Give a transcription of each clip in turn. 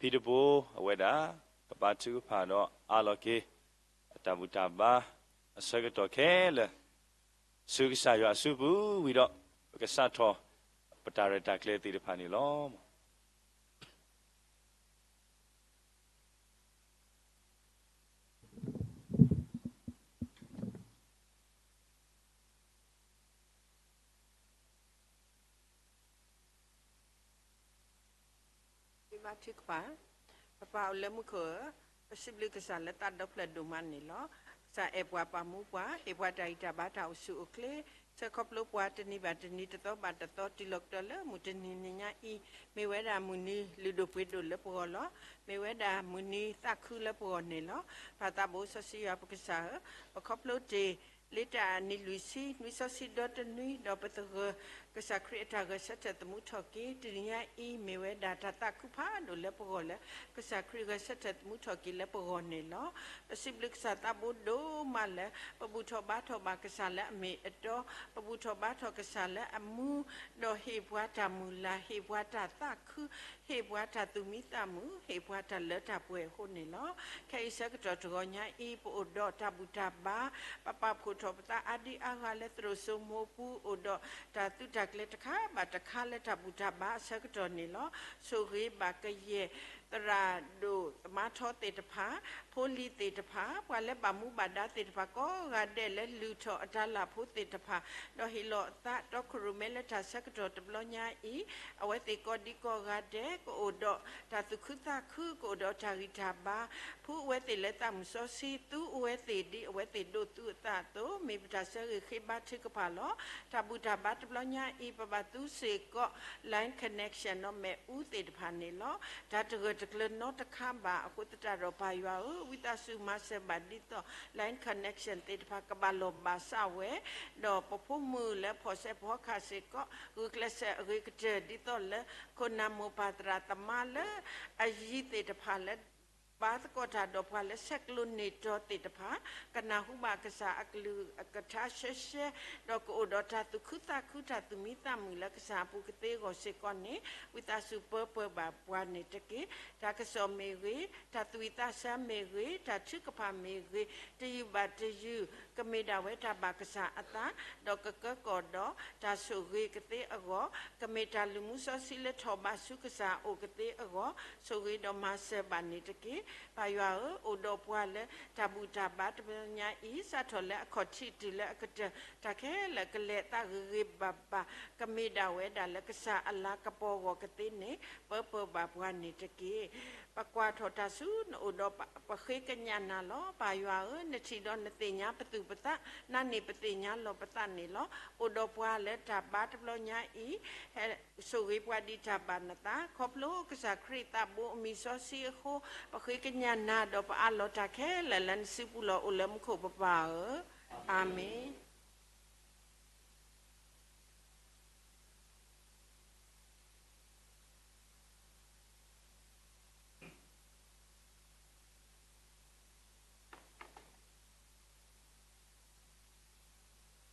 ဖံတဘိအဝဲဒၣ် ကဘါထုကဖၣ်ဒီးအးလီၤက့ၤ အတၢ်ဘူၣ်တၢ်ဘါအဆၢကတီၢ်ခဲလၢာ် ဆူကစၢ်ယွၤအစုပူၤဝံၤဒီး ပကစးထီၣ်ပတၢ်ရဲၣ်တၢ်ကျဲၤသ့ၣ်တဖၣ်န့ၣ်လီၤ. ဘါထုကဖၣ်, ပပၢ်အိၣ်လၢမူခိၣ်ဧၢ, ပစံးဘျုးကစၢ်လၢသးဒီဖျၢၣ်ဒိၣ်မးန့ၣ်လီၤ. ကစၢ်အဲၣ်ပှၤပာ်မူပှၤ, ဟ့ၣ်ပှၤတၢ်ဂံၢ်တၢ်ဘါတၢ်အိၣ်ဆူၣ်အိၣ်ချ့, ဆၢခီဖျိပှၤတနံၤဘၣ်တနံၤ တသီဘၣ်တသီ တုၤလီၤကတၢၢ်လၢမုၢ်တနံၤနံၤညါအံၤ, မ့ၢ်ဝဲဒၣ်မုၢ်နံၤလုၢ်ဒိၣ်ပှ့ၤဒိၣ်လၢပဂီၢ်လီၤ. မ့ၢ်ဝဲဒၣ်မုၢ်နံၤသးခုလၢပဂီၢ်န့ၣ်လီၤ. ပၢ်သးဘိစီဆှံယွၤပကစၢ်ဧၢ, ပခီဖျိတ့ၢ် လ့တၢ်နံၣ်လွံၢ်ဆံ နွံစီဆံဒီတနွံ ဒီးပသဂၢၢ် ကစၢ်ခရံာ်အတၢ်ဂဲၤဆၢထၢၣ်သမူထီၣ်က့ၤ တနံၤညါအံၤ မ့ၢ်ဝဲဒၣ်တၢ်သးခုဖးဒိၣ်လၢပဂီၢ်လၢ ကစၢ်ခရံာ်ဂဲၤဆၢထၢၣ်သမူထီၣ်က့ၤလၢပဂီၢ်န့ၣ်လီၤ. ပစံးဘျုးကစၢ်သးဘိဒိၣ်မးလၢ ပဘူၣ်ထီၣ်ဘါထီၣ်ဘၣ်ကစၢ်လၢအမ့ၢ်အတီ, ပဘူၣ်ထီၣ်ဘါထီၣ်ကစၢ်လၢအမူ, ဒီးဟ့ၣ်ပှၤတၢ်မုၢ်လၢ်, ဟ့ၣ်ပှၤတၢ်သးခု, ဟ့ၣ်ပှၤတၢ်သူၣ်မံသးမုာ်, ဟ့ၣ်ပှၤတၢ်လၢတၢ်ပှဲၤအဃိန့ၣ်လီၤ. ခဲအံၤဆၢကတီၢ်တဂီၤညါအံၤ ပအိၣ်ဒီးတၢ်ဘူၣ်တၢ်ဘါ, ပပာ်ဖှိၣ်ထီၣ်ပသးအါဒံအါဂၤလၢသရိာ်စိမိၤပူၤ အိၣ်ဒီးတၢ်သုးတၢ်ကျဲၤတခါဘၣ်တခါလၢတၢ်ဘူၣ်တၢ်ဘါအဆၢကတီၢ်န့ၣ်လီၤ. ဆိၣ်ဂ့ၤဘၣ်ကယဲၢ် သရၣ်ဒိၣ်သမါထီသ့ၣ်တဖၣ်, ဖိလံၤသ့ၣ်တဖၣ်, ပှၤလၢဘၣ်မူဘၣ်ဒါသ့ၣ်တဖၣ်ကိးဂၤဒဲးလၢလုၢ်ထီၣ်အတၢ်လၢ်ဖိသ့ၣ်တဖၣ်, ဒီးဟ့ၣ်လီၤအသးတီခိၣ်ရိၣ်မဲလၢတၢ်ဆၢကတီၢ်တဘျီညါအံၤ, အဝဲသ့ၣ်ကိးဒံကိးဂၤဒဲး ကအိၣ်ဒီးတၢ်သူၣ်ခုသးခု, ကအိၣ်ဒီးတၢ်ဂံၢ်တၢ်ဘါ, ဖှူအဝဲသ့ၣ်လၢသးမုၢ်စီဆှံ, သူအဝဲသ့ၣ်ဒ်အဝဲသ့ၣ်ဒိးသူအသးအသိး, မ့ၢ်ပတၢ်ဆၢဂ့ၤဃ့ဘါထုကဖၣ်လီၤ. တၢ်ဘူၣ်တၢ်ဘါတဘျီညါအံၤ ပဘၣ်သူစ့ၢ်ကီး line connection ဒီးမ့ၣ်အူသ့ၣ်တဖၣ်န့ၣ်လီၤ. တၢ်တဂၢၢ်တကျၢၤနီတခါဘၣ်အဃိသတးဒီး ပၢ်ယွၤဧၢ, ဝံသးစူၤမၤစၢၤဘၣ်ဒ်သိး line connection သ့ၣ်တဖၣ်ကဘၣ်လီၢ်ဘၣ်စးဝဲ, ဒီးပဖိမုၣ်လၢဖီၣ်စဲးဖီၣ်ခၣ်စ့ၢ်ကီး ဂုာ်ကျဲးစၢးအဂ့ၤကတၢၢ် ဒ်သိးလၢခိၣ်နၢ်မိၢ်ပၢ်သရၣ်သမါလၢအယံၤသ့ၣ်တဖၣ်လၢ ဘါသကိးတၢ်ဒီးပှၤလၢဆဲးကျိးန့ၢ်တီၤသ့ၣ်တဖၣ် ကနၢ်ဟူဘၣ်ကစၢ်အကလုၢ်အကထါရှဲရှဲ, ဒီးကအိၣ်ဒီးတၢ်သူၣ်ခုသးခု တၢ်သူၣ်မံသးမုာ်လၢကစၢ်အပူၤကသ့အဂီၢ်စ့ၢ်ကီးန့ၣ်, ဝံသးစူၤပၢပၢၢ်ဘၣ်ပှၤန့ၣ်တက့ၢ်. တၢ်ကစီၣ်မ့ၢ်ဂ့ၤ, တၢ်သူၣ်ဝံၣ်သးဆၢမ့ၢ်ဂ့ၤ, တၢ်ထုကဖၣ်မ့ၢ်ဂ့ၤ, တယုၢ်ဘၣ်တယုၢ် ကမ့ၢ်ဒၣ်ဝဲတၢ်ဘၣ်ကစၢ်အသး, ဒီးကကၢကီၢ်ဒီးတၢ်ဆိၣ်ဂ့ၤကသ့အဂီၢ်, ကမ့ၢ်တၢ်လုၢ်မူစီဆှံလၢထီၣ်ဘးဆူကစၢ်အအိၣ်ကသ့အဂီၢ်, ဆိၣ်ဂ့ၤဒီးမၤစၢၤဘၣ်န့ၣ်တက့ၢ်. ပၢ်ယွၤဧၢ, အိၣ်ဒီးပှၤလၢတၢ်ဘူၣ်တၢ်ဘါတဘျီညါအံၤ စးထီၣ်လၢအခီၣ်ထံးတုၤလၢအကတၢၢ် တၢ်ခဲလၢာ်ကလဲၤအသးဂ့ၤဂ့ၤဘၣ်ဘၣ် ကမ့ၢ်ဒၣ်ဝဲဒၣ်လၢကစၢ်အလၤကပီၤအဂီၢ်ကသ့န့ၣ် ပၢပၢၢ်ဘၣ်ပှၤန့ၣ်တက့ၢ်. ပကွၢ်ထီၣ်တၢ်ဆူနအိၣ်ဒီးပဃ့ကညးနၤလီၤ. ပၢ်ယွၤဧၢ, နထံၣ်ဒီးနသ့ၣ်ညါပသူၣ်ပသး, နၤန့ၣ်ပသ့ၣ်ညါလီၤပသးန့ၣ်လီၤ. အိၣ်ဒီးပှၤလၢတၢ်ဘါတဘျီညါအံၤ ဟဲဆိၣ်ဂ့ၤပှၤဒ်တၢ်ဘၣ်နသး, ခီဖျိကစၢ်ခရံာ်သးဘိအမံၤစီဆှံအဃိ, ပဃ့ကညးနၤဒီးပအးလီၤတၢ်ခဲလၢာ်လၢနစုပူၤလီၤအိၣ်လၢမူခိၣ်ပပၢ်ဧၢ, အၤမ့ၣ်.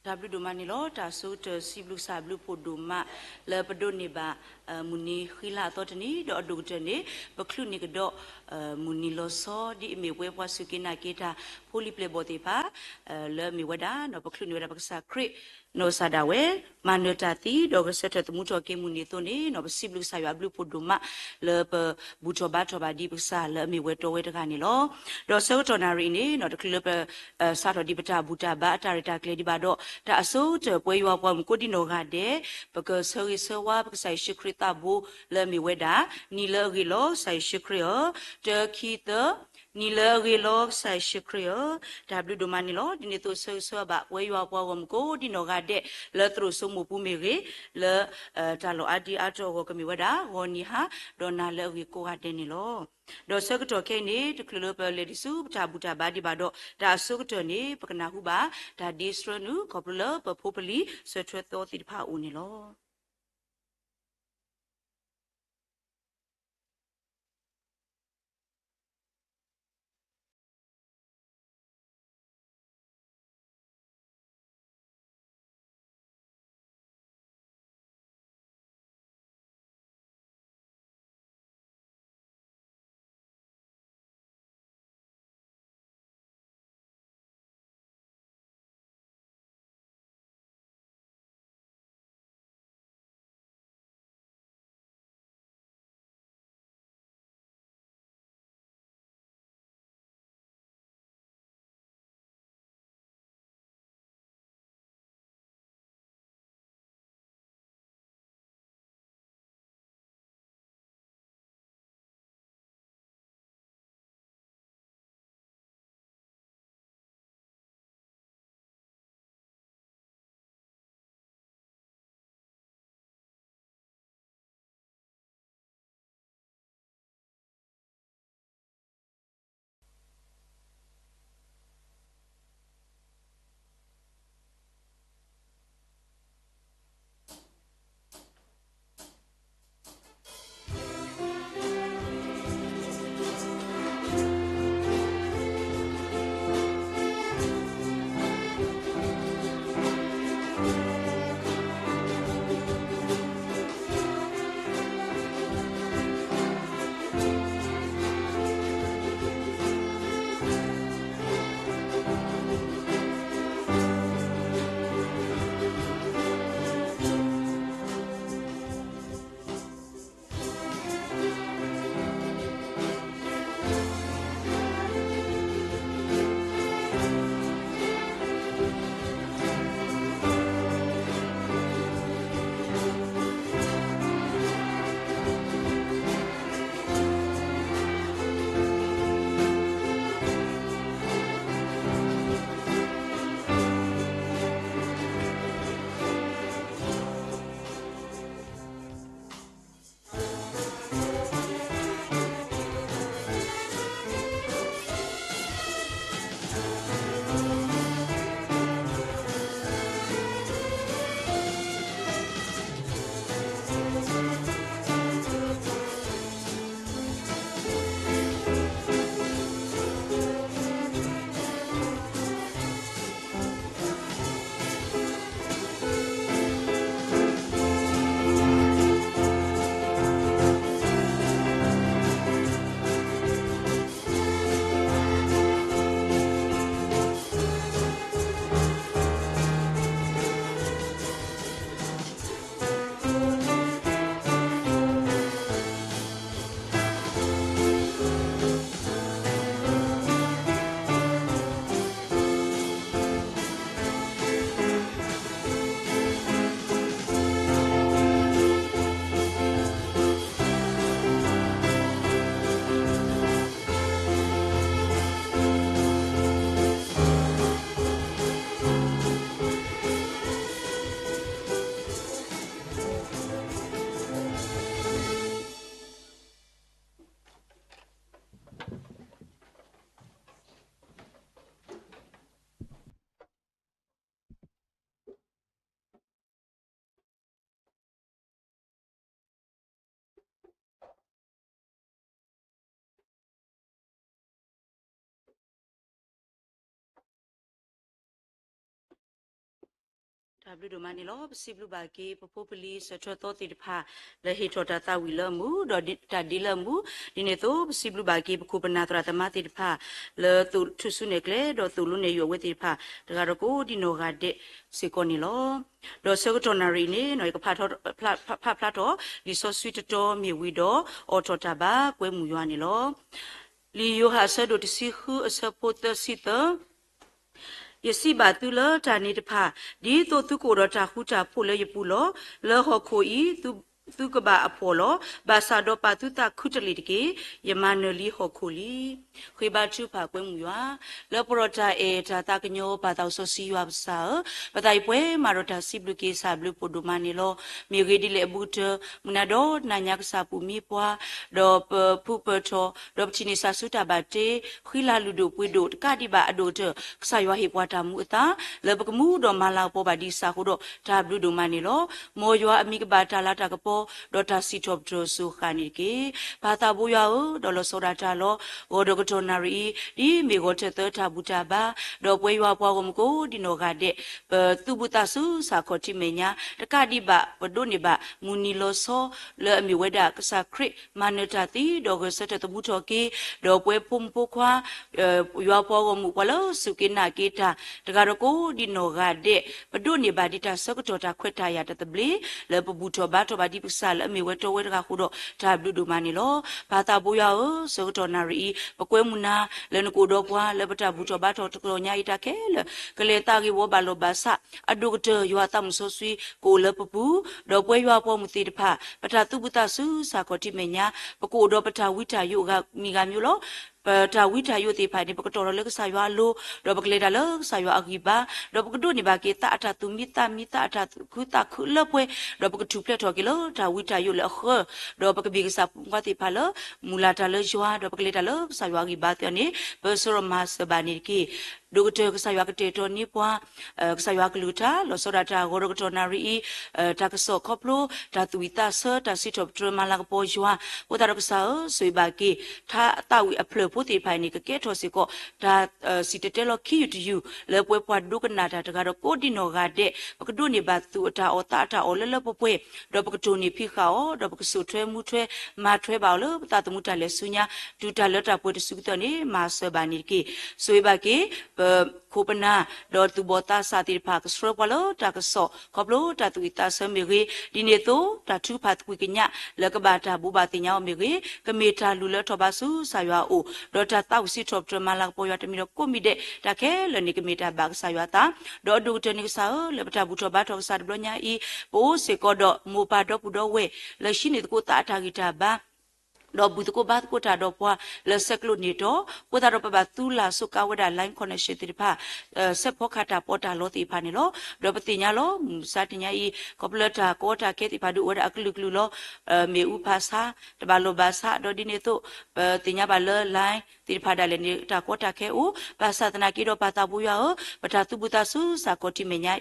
တၢ်ဘျုးဒိၣ်မးန့ၣ်လီၤ. တၢ်ဆိကတၢၢ်စံးဘျုးကစၢ်ဘျုးဖှိၣ်ဒိၣ်မး လၢပဒိးန့ၢ်ဘၣ် မုၢ်နံၤဃံလၤအသီတနံၤ ဒီးအဒိၣ်ကတၢၢ်န့ၣ် ပချုးန့ၢ်ကဒီး မုၢ်နံၤလီၤဆီ ဒ်အမ့ၢ်ပဝဲပှၤစူၢ်က့ၤနာ်က့ၤတၢ် ဖိလံၤပျဲၢ်ဘီၣ်သ့ၣ်တဖၣ် လၢအမ့ၢ်ဝဲဒၣ် ပချုးန့ၢ်ဝဲဒၣ်ပကစၢ်ခရံာ် နီၢ်ကစၢ်ဒၣ်ဝဲ မၤနၢၤတၢ်သံ ဒီးဂဲၤဆၢထၢၣ်သမူထီၣ်က့ၤမုၢ်နံၤအသိးန့ၣ် ပစံးဘျုးကစၢ်ယွၤအဘျုးဖှိၣ်ဒိၣ်မး လၢပဘူၣ်ထီၣ်ဘါထီၣ်ဘၣ်ဒ်ပကစၢ်လၢအမ့ၢ်ဝဲတီဝဲတဂၤန့ၣ်လီၤ. ဒီးဆၢကတီၢ်နၣ်ရံၣ်အံၤန့ၣ် တချုးလၢပ စးထီၣ်ဒံးပတၢ်ဘူၣ်တၢ်ဘါအတၢ်ရဲၣ်တၢ်ကျဲၤဒံးဘၣ်ဒီး တၢ်အဆိကတၢၢ်ပဝဲယွၤပှၤမုၣ်ကိးဒံနီၢ်ဂၤဒဲး ပကဆၢဂ့ၤဆၢဝါပကစၢ်ယ့ၣ်ၡူးခရံာ်သးဘိလၢအမ့ၢ်ဝဲဒၣ် နံၤလၢအဂ့ၤလီၤကစၢ်ယ့ၣ်ၡူးခရံာ်ဧၢ, တၢ ခံ သၢ နံၤလၢအဂ့ၤလီၤကစၢ်ယ့ၣ်ၡူးခရံာ်ဧၢ, တၢ်ဘျုးဒိၣ်မးန့ၣ်လီၤ. ဒ်န့ၣ်အသိးဆၢဂ့ၤဆၢဝါဘၣ် ပဝဲယွၤပှၤဂီၢ်မုၢ်ကိးဒံနီၢ်ဂၤဒဲး လၢသရိာ်စိမိၢ်ပူၤမ့ၢ်ဂ့ၤ, လၢ တၢ်လီၢ်အါဒံအါတီၤအဂီၢ်ကမ့ၢ်ဝဲဒၣ် ဂီၤနံၤဟါ ဒီးနၤလၢအဂ့ၤကိးဂၤဒဲးန့ၣ်လီၤ. ဒီးဆၢကတီၢ်ခဲအံၤန့ၣ် တချုးလၢပလဲၤဒံးဆူပတၢ်ဘူၣ်တၢ်ဘါဒံးဘၣ်ဒီး တၢ်အဆိကတၢၢ်န့ၣ် ပကနၢ်ဟူဘၣ် တၢ်ဒ့ဆှၢနုာ် ခီဖျိလၢပဖိပလံၤဆၢထွဲသီသ့ၣ်တဖၣ်အအိၣ်န့ၣ်လီၤ. တၢ်ဘျုးဒိၣ်မးန့ၣ်လီၤ. ပစံးဘျုးဘၣ်က့ၤ ပဖိပလံၤ စၢၤထၢၣ်သီသ့ၣ်တဖၣ် လၢဟ့ၣ်ထီၣ်တၢ်သးဝံၣ်လၢအမုာ် ဒီးတၢ်ဒ့လၢအမုာ်, ဒ်န့ၣ်အသိး ပစံးဘျုးဘၣ်က့ၤ ပခိၣ်ပနၢ်သရၣ်သမါသ့ၣ်တဖၣ် လၢသိၣ်ထူၣ်စုနဲၣ်ကျဲ ဒီးသိၣ်လိနဲၣ်ယိာ်အဝဲသ့ၣ်တဖၣ် တဂၤဒီးကိးဒံနီၢ်ဂၤဒဲးစ့ၢ်ကီးန့ၣ်လီၤ. ဒီးဆၢကတီၢ်နၣ်ရံၣ်အံၤန့ၣ် ယကဖးဖျါထီၣ် လံာ်စီဆှံတတီၤမ့ၢ်ဝံၤဒီး အိးထီၣ်တၢ်ဘါကွဲမုာ်ယွၤန့ၣ်လီၤ. လံာ်ယိၤဟၣ်အဆၢဒိၣ်တဆံဃုအဆၢဖိသၢဆံသၢ ယစံးဘၣ်သုလၢတၢ်န့ၣ်တဖၣ်, ဒ်သိးသုကအိၣ်ဒီးတၢ်ဃူတၢ်ဖိးလၢယပူၤလီၤ. လၢဟီၣ်ခိၣ်အံၤ သုကဘၣ်အဖှီၣ်လီၤ. ဘၣ်ဆၣ်ဒီးပာ်သုသးခုတလ့ၢ်တက့ၢ်. ယမၤနၢၤလံဟီၣ်ခိၣ်လံ. ဃ့ဘါထုကဖၣ်ကွဲမုာ်ယွၤ, လၢပှဲၤဒီးတၢ်အဲၣ်တၢ်သးကညီၤပာ်သးစီဆှံယွၤပကစၢ်ဧၢ, ပသးအံၤပှဲၤမးဒီးတၢ်စံးဘျုးက့ၤ ကစၢ်ဘျုးဖှိၣ်ဒိၣ်မးန့ၣ်လီၤ. မ့ၢ်ဂ့ၤဒ်လဲၣ်အဘူးကတၢၢ် မုၢ်နၤဒီးနၤညါကစၢ်ပူၤမံပှၤ ဒီးပဖုပၢၢ်ထီၣ် ဒီးပထံၣ်န့ၢ်ဆၢဆူတၢ်ဘၣ်တ့ ဃံလၤလုၢ်ဒိၣ်ပှ့ၤဒိၣ် တကးဒံးဘၣ်အဒိၣ်ကတၢၢ် ကစၢ်ယွၤဟ့ၣ်ပှၤတၢ်မူအသါ လၢပကမူဒီးမၤလၤကပီၤဘၣ်ဒံးစၢ်အဃိဒီး တၢ်ဘျုးဒိၣ်မးန့ၣ်လီၤ. မ်ယွၤအမံၤကဘၣ်တၢ်လၤတၢ်ကပီၤ ဒီးတၢ်စံးထီၣ်ပတြၢၤစိၤဃၣ်န့ၣ်တက့ၢ်. ပၢ်သးဘိယွၤဧၢ, ဒီးလီၤဆီဒၣ်တၢ်လီၤ. ဂီၤဒီးကတီၢ်နၣ်ရံၣ်အံၤ ဒ်မ့ၢ်ဂီၤထၢၣ်သၢတၢ်ဘူၣ်တၢ်ဘါ, ဒီးပဝဲယွၤပှၤဂီၢ်မုၢ်ကိးဒံနီၢ်ဂၤဒဲး ပသူၣ်ဘူၣ်သးစူၤစ့ၢ်ကီးထံမဲာ်ညါ, တကးဒံးဘၣ် ပဒိးန့ၢ်ဘၣ် မုၢ်နံၤလီၤဆီ လၢအမ့ၢ်ဝဲဒၣ်ကစၢ်ခရံာ်မၤနၢၤတၢ်သံ ဒီးဂဲၤဆၢထၢၣ်သမူထီၣ်က့ၤ, ဒီးပဝဲဖိမုၣ်ဖိခွါ ယွၤပှၤဂီၢ်မုၢ်ပှၤလၢစူၢ်က့ၤနာ်က့ၤတၢ် တဂၤဒီးကိးဒံနီၢ်ဂၤဒဲး ပဒိးန့ၢ်ဘၣ်ဒံးတၢ်ဆၢကတီၢ်တၢ်ခွဲးတၢ်ယာ်တၢ်သဘျ့ လၢပဘူၣ်ထီၣ်ဘါထီၣ်ဘၣ်ဒံးပကစၢ်လၢအမ့ၢ်ဝဲတီဝဲတဂၤအဃိဒီး တၢ်ဘျုးဒိၣ်မးန့ၣ်လီၤ. ပၢ်သးဘိယွၤဧၢ, ဆၢကတီၢ်နၣ်ရံၣ်အံၤ ပကွဲမုာ်နၤ လၢနကအိၣ်ဒီးပှၤ လၢပတၢ်ဘူၣ်ထီၣ်ဘါထီၣ်တကတီၢ်ညါအံၤတၢ်ခဲလၢာ် ကလဲၤသးဂ့ၢ်ဝီဘၣ်လီၤဘၣ်ဆး အဒိၣ်ကတၢၢ်ယွၤအသးမုၢ်စီဆှံကအိၣ်လၢပပူၤ, ဒီးပဝဲယွၤပှၤဂီၢ်မုၢ်သ့ၣ်တဖၣ် ပတၢ်သူၣ်ဘူၣ်သးစူၤစ့ၢ်ကီးထံမဲာ်ညါ ပကအိၣ်ဒီးပတၢ်ဝံတၢ်ယိးဂၤမံၤဂၤမံၤလီၤ. ပတၢ်ဝံတၢ်ယိးသ့ၣ်တဖၣ်န့ၣ် ပကတီၢ်ထီၣ်လၢကစၢ်ယွၤအလိၤ, ဒီးပကလဲၤတၢ်လၢကစၢ်ယွၤအဂံၢ်ဘါ, ဒီးပကဒိးန့ၢ်ဘၣ်က့ၤသးအတၢ်သူၣ်မံသးမံသးအတၢ်သူၣ်ခုသးခုလၢပှဲၤ, ဒီးပကထူၣ်ဖျဲးထီၣ်က့ၤလၢတၢ်ဝံတၢ်ယိးလၢအဃၢ, ဒီးပကဘၣ်ကစၢ်ဖိမုၣ်ဖိခွါသ့ၣ်တဖၣ်လၢ မုၢ်လၢ်တၢ်လၢယွၤ, ဒီးပကလဲၤတၢ်လၢကစၢ်ယွၤအဂံၢ်ဘါသ့ၣ်န့ၣ် ပၢဆှၢဒီးမၤစၢၤဘၣ်န့ၣ်တက့ၢ်. ဒိၣ်ကတၢၢ်ကစၢ်ယွၤကတဲာ်ကတီၤန့ၢ်ပှၤ ကစၢ်ယွၤအကလုၢ်ကထါ လီၤဆီဒၣ်တၢ်ဂီၤဒီးကတီၢ်နၣ်ရံၣ်အံၤ တၢ်ကစီၣ်ခီဖျိ တၢ်သူၣ်ဝံၣ်သးဆၢ တၢ်စံးထီၣ်ပတြၢၤမၤလၤကပီၤယွၤ, အဃိသတးဒီးကစၢ်ဧၢ, ဆိၣ်ဂ့ၤဘၣ်က့ၤ ထါသးဝံၣ်အဖျၢၣ်ဖိသ့ၣ်တဖၣ်အံၤန့ၣ် ကကဲထီၣ်စ့ၢ်ကီး တၢ်စံၣ်တဲၤတဲလီၤခံယုၢ်တယုၢ် လၢပဝဲပှၤဒိကနၣ်တၢ်တဂၤဒီးကိးဒံနီၢ်ဂၤဒဲး ပကဒိးန့ၢ်ဘၣ်သူၣ်အတၢ်အီၣ်သးအတၢ်အီၣ်လၢလၢပှဲၤပှဲၤ, ဒီးပကတိၢ်န့ၢ်ဖံးဃာ်အီၤ, ဒီးပကစိာ်ထွဲမူထွဲ မၤထွဲဘၣ်အီၤလၢပသးသမူတၢ်လဲၤဆူညါ တုၤတၢ်လၢတၢ်ပှဲၤတစုကသၢၣ်န့ၣ် မၤစၢၤဘၣ်န့ၣ်တက့ၢ်. ဆိၣ်ဂ့ၤဘၣ်က့ၤ ပခိၣ်ပနၢ် ဒီးသူၣ်ဘီၣ်သးစၢ်သ့ၣ်တဖၣ် ကဆှၢပှၤလၢတၢ်ကစီၣ် ခီဖျိတၢ်သူၣ်ဝံၣ်သးဆၢမ့ၢ်ဂ့ၤ, ဒ်န့ၣ်အသိး တၢ်ထုကဖၣ်သကွံာ်ကညး လၢကဘၣ်တၢ်ဘိးဘၣ်သ့ၣ်ညါအီၤမ့ၢ်ဂ့ၤ, ကမ့ၢ်တၢ်လုၢ်လၢထီၣ်ဘးဆူကစၢ်ယွၤအအိၣ်, ဒီးတၢ်သးဝံၣ်စံးထီၣ်ပတြၢၤမၤလၤကပီၤယွၤတမံၤဒီးကိးမံၤဒဲး တၢ်ခဲလၢာ်န့ၣ် ကမ့ၢ်တၢ်ဘၣ်ကစၢ်ယွၤအသး, ဒီးအဒိၣ်ကတၢၢ်န့ၣ်ကစၢ်ဧၢ, လၢပတၢ်ဘူၣ်ထီၣ်ဘါထီၣ်ကစၢ်တဘျီညါအံၤ ပအိၣ်စ့ၢ်ကီးဒီးမိၢ်ပၢ်ဒီပုၢ်ဒီဝဲၢ် လၢဟံးန့ၢ်သကိးသးအတၢ်ဂံၢ်တၢ်ဘါ ဒီးဘူၣ်သကိးဘါသကိးတၢ်ဒီးပှၤလၢဆဲးကျိးန့ၢ်တီ, အဃိသတးဒီးပဘၣ်သူလၢ်စူးကါဝဲဒၣ် line connection သ့ၣ်တဖၣ်, ဆဲးဖီကဟၣ်တၢ်ပီးတၢ်လီသ့ၣ်တဖၣ်န့ၣ်လီၤ. ဒီးပသ့ၣ်ညါလီၤ မုၢ်မဆါတနံၤညါအံၤ ခီဖျိလၢတၢ်ကီတၢ်ခဲသ့ၣ်တဖၣ်ဒုးအိၣ်ဝဲဒၣ်အကလုာ်ကလုာ်လီၤ. မ့ၣ်အူဖးဆါ တဘၣ်လိာ်ဘၣ်ဆါ ဒီးဒ်န့ၣ်အသိး ပသ့ၣ်ညါဘၣ်လၢ line သ့ၣ်တဖၣ်ဒၣ်လဲာ်န့ၣ် တၢ်ကီတၢ်ခဲအိၣ်, ဘၣ်ဆၣ်သနာ်က့ဒီးပၢ်သးဘိယွၤဧၢ, ပတၢ်သူၣ်ဘူၣ်သးစူၤစ့ၢ်ကီးထံမဲာ်ညါ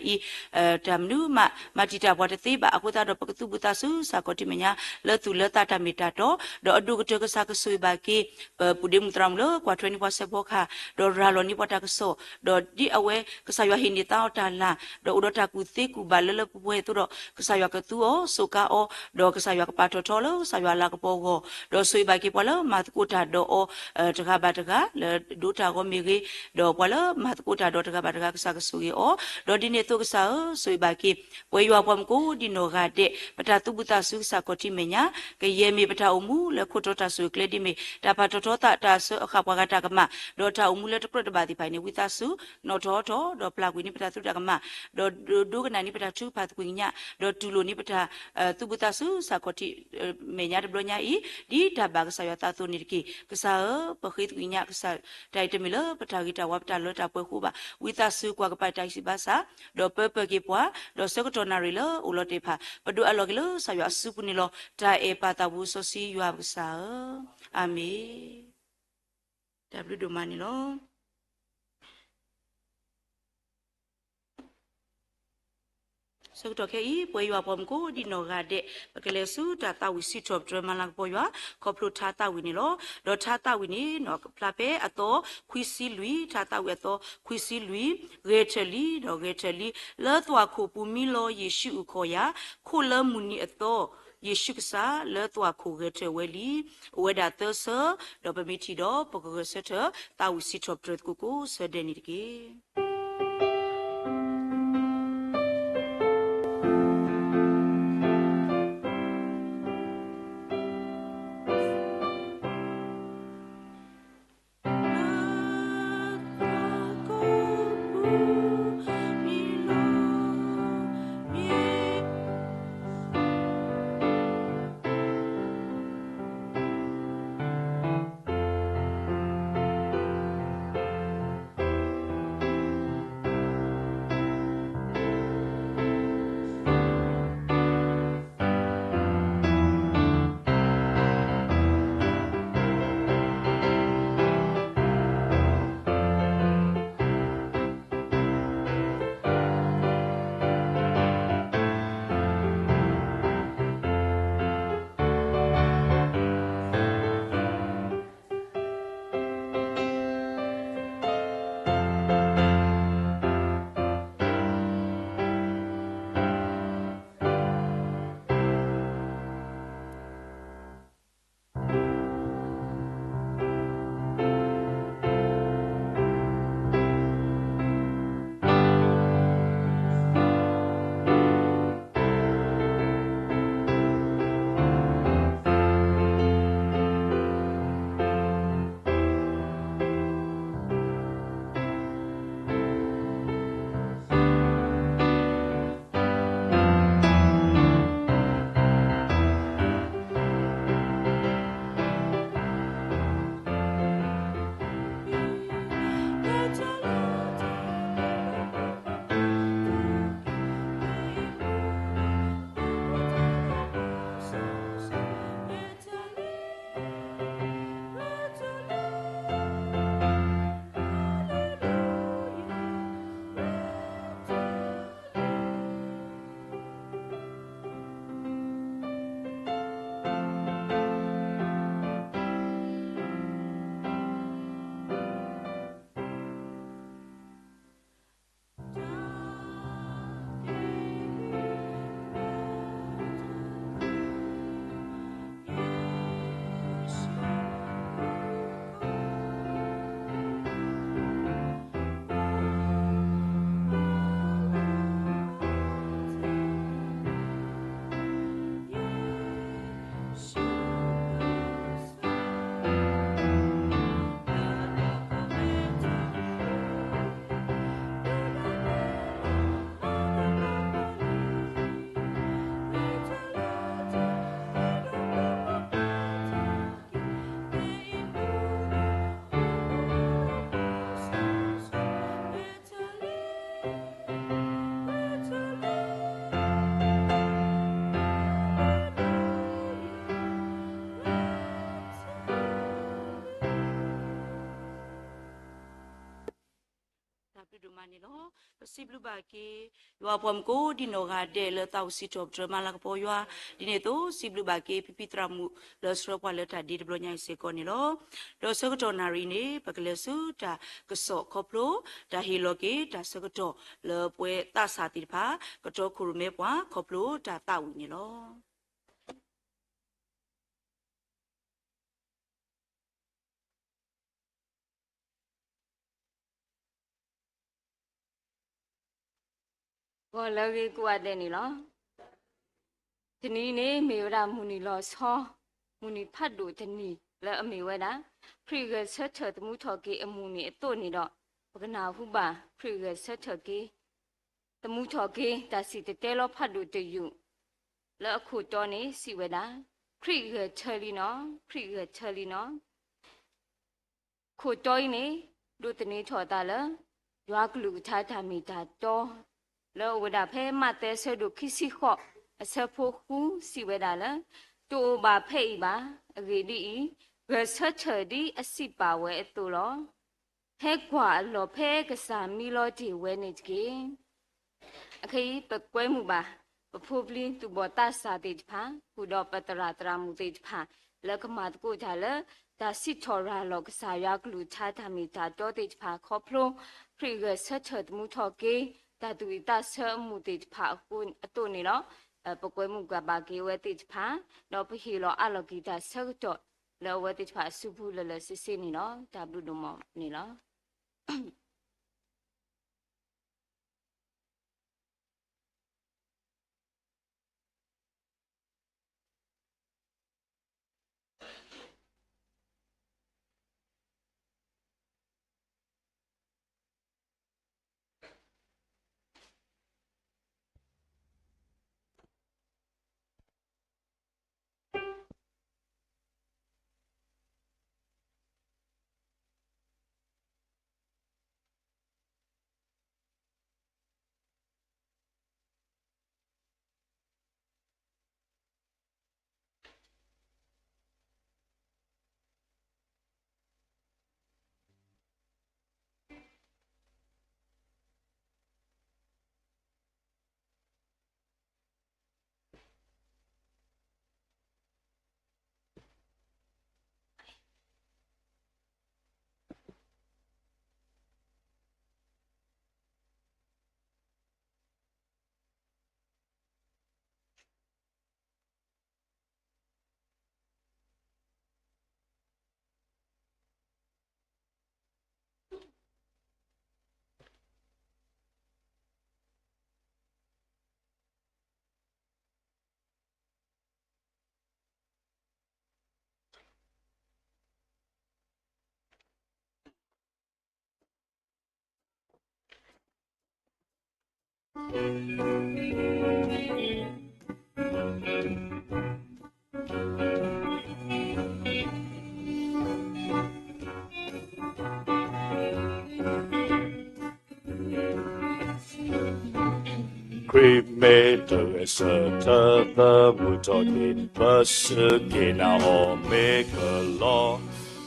အံၤ တၢ်မနုၤမး မၤတံာ်တာ်ပှၤတသ့ဘၣ်. အဃိသတးဒီးပကသူၣ်ဘူၣ်သးစူၤစ့ၢ်ကီးထံမဲာ်ညါ လၢသူၣ်လၢသးတၢ်မ့ၢ်တၢ်တီ, ဒီးအဒိၣ်ကတၢၢ်ကစၢ်ကဆိၣ်ဂ့ၤဘၣ်က့ၤ ပပုၢ်ဒ့မုၣ်သရၣ်မုၣ်လၢကွၢ်ထွဲန့ၢ်ပှၤဆဲးဖီကဟၣ်, ဒီးရၤလီၤန့ၢ်ပှၤတၢ်ကစီၣ်, ဒီးဒ်အဝဲကစၢ်ယွၤဟ့ၣ်န့ၢ်သါအီၤတၢ်လၤ, ဒီးအိၣ်ဒီးတၢ်ကူၣ်သ့ကူၣ်ဘၣ်လၢလၢပှဲၤပှဲၤအသိးဒီး ကစၢ်ယွၤကသူအီၤ စူးကါအီၤ, ဒီးကစၢ်ယွၤကပာ်ထီၣ်ထီလၢကစၢ်ယွၤအလၤကပီၤအဂီၢ်, ဒီးဆိၣ်ဂ့ၤဘၣ်က့ၤပှၤလၢမၤသကိးတၢ်ဒီးအီၤ တဂၤဘၣ်တဂၤ လၢဒိတၢ်ဂီၤမ့ၢ်ဂ့ၤ, ဒီးပှၤလၢမၤသကိးတၢ်ဒီးတဂၤဘၣ်တဂၤ ကစၢ်ကဆိၣ်ဂ့ၤအီၤ, ဒီးဒ်န့ၣ်အသိးကစၢ်ဧၢ, ဆိၣ်ဂ့ၤဘၣ်က့ၤ ပဝဲယွၤပှၤမုၢ်ကိးဒံနီၢ်ဂၤဒဲး ပတၢ်သူၣ်ဘူၣ်သးစူၤကစၢ်ခီၣ်ထံးမဲာ်ညါ, ကယဲၢ်မ့ၢ်ပတၢ်အိၣ်မူလၢခိၣ်တီတၢ်ဆိၣ်ဂ့ၤကျဲဒ်မ့ၢ် တၢ်ပာ်ထီၣ်ထီသးတၢ်ဆၢအဃၣ်ပှၤဂၤတၢ်ကမၣ်, ဒီးတၢ်အိၣ်မူလၢတကြၢးတဘၣ်သ့ၣ်တဖၣ်အံၤန့ၣ် ဝံသးစူၤ နီၣ်ထီၣ်ထီ ဒီးပျၢ်ကွံာ်န့ၢ်ပတၢ်သူတၢ်ကမၣ်, ဒီးဒိကနၣ်န့ၢ်ပတၢ်ထုကဖၣ်သကွံာ်ကညး, ဒီးတူၢ်လိာ်န့ၢ်ပတၢ် သူၣ်ဘူၣ်သးစူၤကစၢ်ခီၣ်ထံး မဲာ်ညါတဘျီညါအံၤ ဒ်တၢ်ဘၣ်ကစၢ်ယွၤသးအသိးန့ၣ်တက့ၢ်. ကစၢ်ဧၢ, ပဃ့သကွံာ်ကညးကစၢ်, တၢ်အံၤတမ့ၢ်လၢပတၢ်ဂ့ၤတၢ်ဝါ ပတၢ်လၢတၢ်ပှဲၤအဃိဘၣ်. ဝံသးစူၤကွၢ်ကပၤတၢ်အံၤစံးဘၣ်ဆၣ်, ဒီးပၢပၢၢ်က့ၤပှၤ, ဒီးဆၢကတီၢ်နၣ်ရံၣ်လၢအိၣ်လီၤတဲာ်တဖၣ် ပဒိးအးလီၤက့ၤလၢကစၢ်ယွၤအစုပူၤန့ၣ်လီၤ. တၢ်အဲၣ်ပၢ်သးဘိစီဆှံယွၤပကစၢ်ဧၢ, အၤမ့ၣ်. တၢ်ဘျုးဒိၣ်မးန့ၣ်လီၤ. ဆၢကတီၢ်ခဲအံၤ ပဝဲယွၤပှၤမုၢ်ကိးဒံနီၢ်ဂၤဒဲး ပကလဲၤဆူတၢ်သးဝံၣ်စံးထီၣ်ပတြၢၤမၤလၤကပီၤယွၤ ခီဖျိထါသးဝံၣ်န့ၣ်လီၤ. ဒီးထါသးဝံၣ်န့ၣ် ကဖျါဖဲအသီ ခွံဆံလွံၢ်, ထါသးဝံၣ်အသီ ခွံဆံလွံၢ်, ဂဲၤထၢၣ်လံ, ဒီးဂဲၤထၢၣ်လံ, လၢသွၣ်ခိၣ်ပူၤမံလီၤယ့ၣ်ၡူးအုၣ်ခီၣ်ယာ်, ခိၣ်လၢမုၢ်နံၤအသီ ယ့ၣ်ၡူးကစၢ် လၢသွၣ်ခိၣ်ဂဲၤထၢၣ်ဝဲလံ. အိၣ်ဝဲဒၣ်သၢဆၢ, ဒီးပမ့ၢ်ထံၣ်ဒီး ပကဂဲၤဆၢထၢၣ် သးဝံၣ်စံးထီၣ်ပတြၢၤသကိးကိးဆၢဒဲးန့ၣ်တက့ၢ်. တၢ်ဘျုးဒိၣ်မးန့ၣ်လီၤ. ပစံးဘျုးဘၣ်က့ၤ ယွၤပှၤမုၢ်ကိးဒံနီၢ်ဂၤဒဲးလၢသးဝံၣ်စံးထီၣ်ပတြၢၤမၤလၤကပီၤယွၤ, ဒ်န့ၣ်အသိး စံးဘျုးဘၣ်က့ၤ ဖံဖံသရၣ်မုၣ် လၢဆှၢပှၤလၢတၢ်ဒ့တဘျီညါအံၤစ့ၢ်ကီးန့ၣ်လီၤ. ဒီးဆၢကတီၢ်နၣ်ရံၣ်န့ၣ် ပကလဲၤဆူတၢ်ကစီၣ်ခီဖျိ တၢ်ဟ့ၣ်လီၤက့ၤတၢ်ဆၢကတီၢ်လၢပဝဲသးစၢ်သ့ၣ်တဖၣ် ကတီခိၣ်ရိၣ်မဲပှၤခီဖျိတၢ်သးဝံၣ်န့ၣ်လီၤ. ဂီၤလၢအဂ့ၤကိးဂၤဒဲးန့ၣ်လီၤ. တနံၤအံၤန့ၣ် မ့ၢ်ဝဲဒၣ်မုၢ်နံၤလီၤဆီ မုၢ်နံၤဖးဒိၣ်တနံၤလၢအမ့ၢ်ဝဲဒၣ် ခရံာ်ဂဲၤဆၢထၢၣ်သမူထီၣ်က့ၤအမုၢ်နံၤအသိးန့ၣ်ဒီး ပကနၢ်ဟူဘၣ် ခရံာ်ဂဲၤဆၢထၢၣ်က့ၤ သမူထီၣ်က့ၤ တၢ်စံၣ်တဲၤတဲလီၤဖးဒိၣ်တယုၢ် လၢအခိၣ်တီန့ၣ်စံးဝဲဒၣ် ခရံာ်ဂဲၤဆၢထၢၣ်လံနီၤ, ခရံာ်ဂဲၤဆၢထၢၣ်လံနီၤ. ခိၣ်တီအံၤန့ၣ် ဒိးသန့ၤထီၣ်အသးလၢ ယွၤကလုၢ်ကထါတၢ်မ့ၢ်တၢ်တီ လၢအအိၣ်ဝဲဒၣ်ဖဲမးသဲအဆၢဒိၣ်ခံဆံဃိး အဆၢဖိဃု စံးဝဲဒၣ်လၢ တအိၣ်ဘၣ်ဖဲအံၤဘၣ်. အဂ့ၢ်ဒ်အံၤ, ဂဲၤဆၢထၢၣ်ဒ်အစံးပာ်ဝဲအသိးလီၤ. ဟဲကွၢ်အလီၢ်ဖဲကစၢ်မံလီၤတ့ၢ်ဝဲန့ၣ်တက့ၢ်. အခဲအံၤ ပကွဲမုာ်ဘၣ် ပဖိပလံၤသူၣ်ဘီၣ်သးစၢ်သ့ၣ်တဖၣ် ဃုာ်ဒီးပသရၣ်သရၣ်မုၣ်သ့ၣ်တဖၣ် လၢကမၤသကိးတၢ်လၢ တၢ်စံးထီၣ်ရၤလီၤကစၢ်ယွၤကလုၢ်ကထါတၢ်မ့ၢ်တၢ်တီသ့ၣ်တဖၣ်ခီဖျိ ခရံာ်ဂဲၤဆၢထၢၣ်သမူထီၣ်က့ၤ တၢ်သူၣ်ဝံၣ်သးဆၢအမူးသ့ၣ်တဖၣ်အသိးန့ၣ်လီၤ. ပကွဲမုာ်ဘၣ်က့ၤအဝဲသ့ၣ်တဖၣ် ဒီးပဟ့ၣ်လီၤအးလီၤက့ၤတၢ်ဆၢကတီၢ် လၢအဝဲသ့ၣ်တဖၣ်အစုပူၤလၢာ်လၢာ်ဆ့ဆ့န့ၣ်လီၤ. တၢ်ဘျုးဒိၣ်မးန့ၣ်လီၤ. ခရံာ်မ့ၢ်တဂဲၤဆၢထၢၣ်သမူထီၣ်က့ၤ ပစူၢ်က့ၤနာ်အီၤမ့ၢ်ကလီ.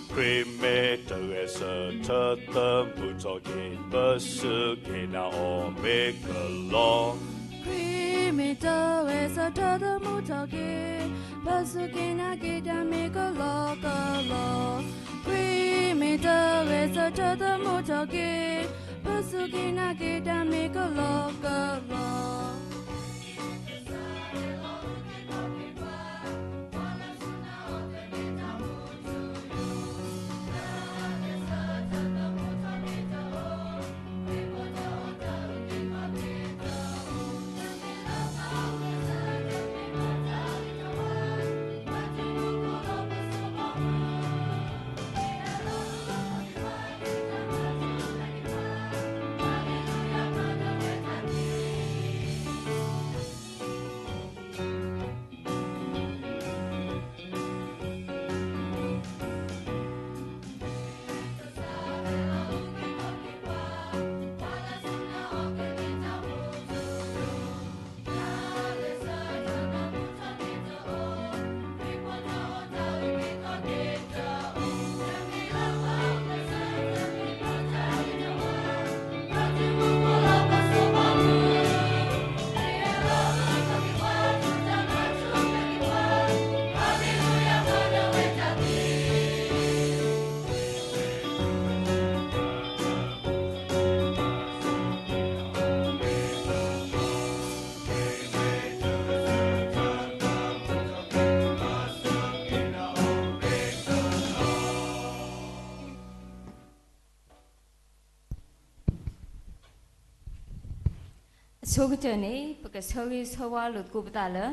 ခရံာ်မ့ၢ်တဂဲၤဆၢထၢၣ်သမူထီၣ်က့ၤ ပစူၢ်က့ၤနာ်အီၤမ့ၢ်ကလီ. ခရံာ်မ့ၢ်တဂဲၤဆၢထၢၣ်သမူထီၣ်က့ၤ ပစူၢ်က့ၤနာ်က့ၤတၢ်မ့ၢ်ကလီကလီ. ခရံာ်မ့ၢ်တဂဲၤဆၢထၢၣ်သမူထီၣ်က့ၤ ပစူၢ်က့ၤနာ်က့ၤတၢ်မ့ၢ်ကလီကလီ. အဆိကတၢၢ်န့ၣ် ပကဆၢဂ့ၤဆၢဝါလိာ်သကိးပသးလၢ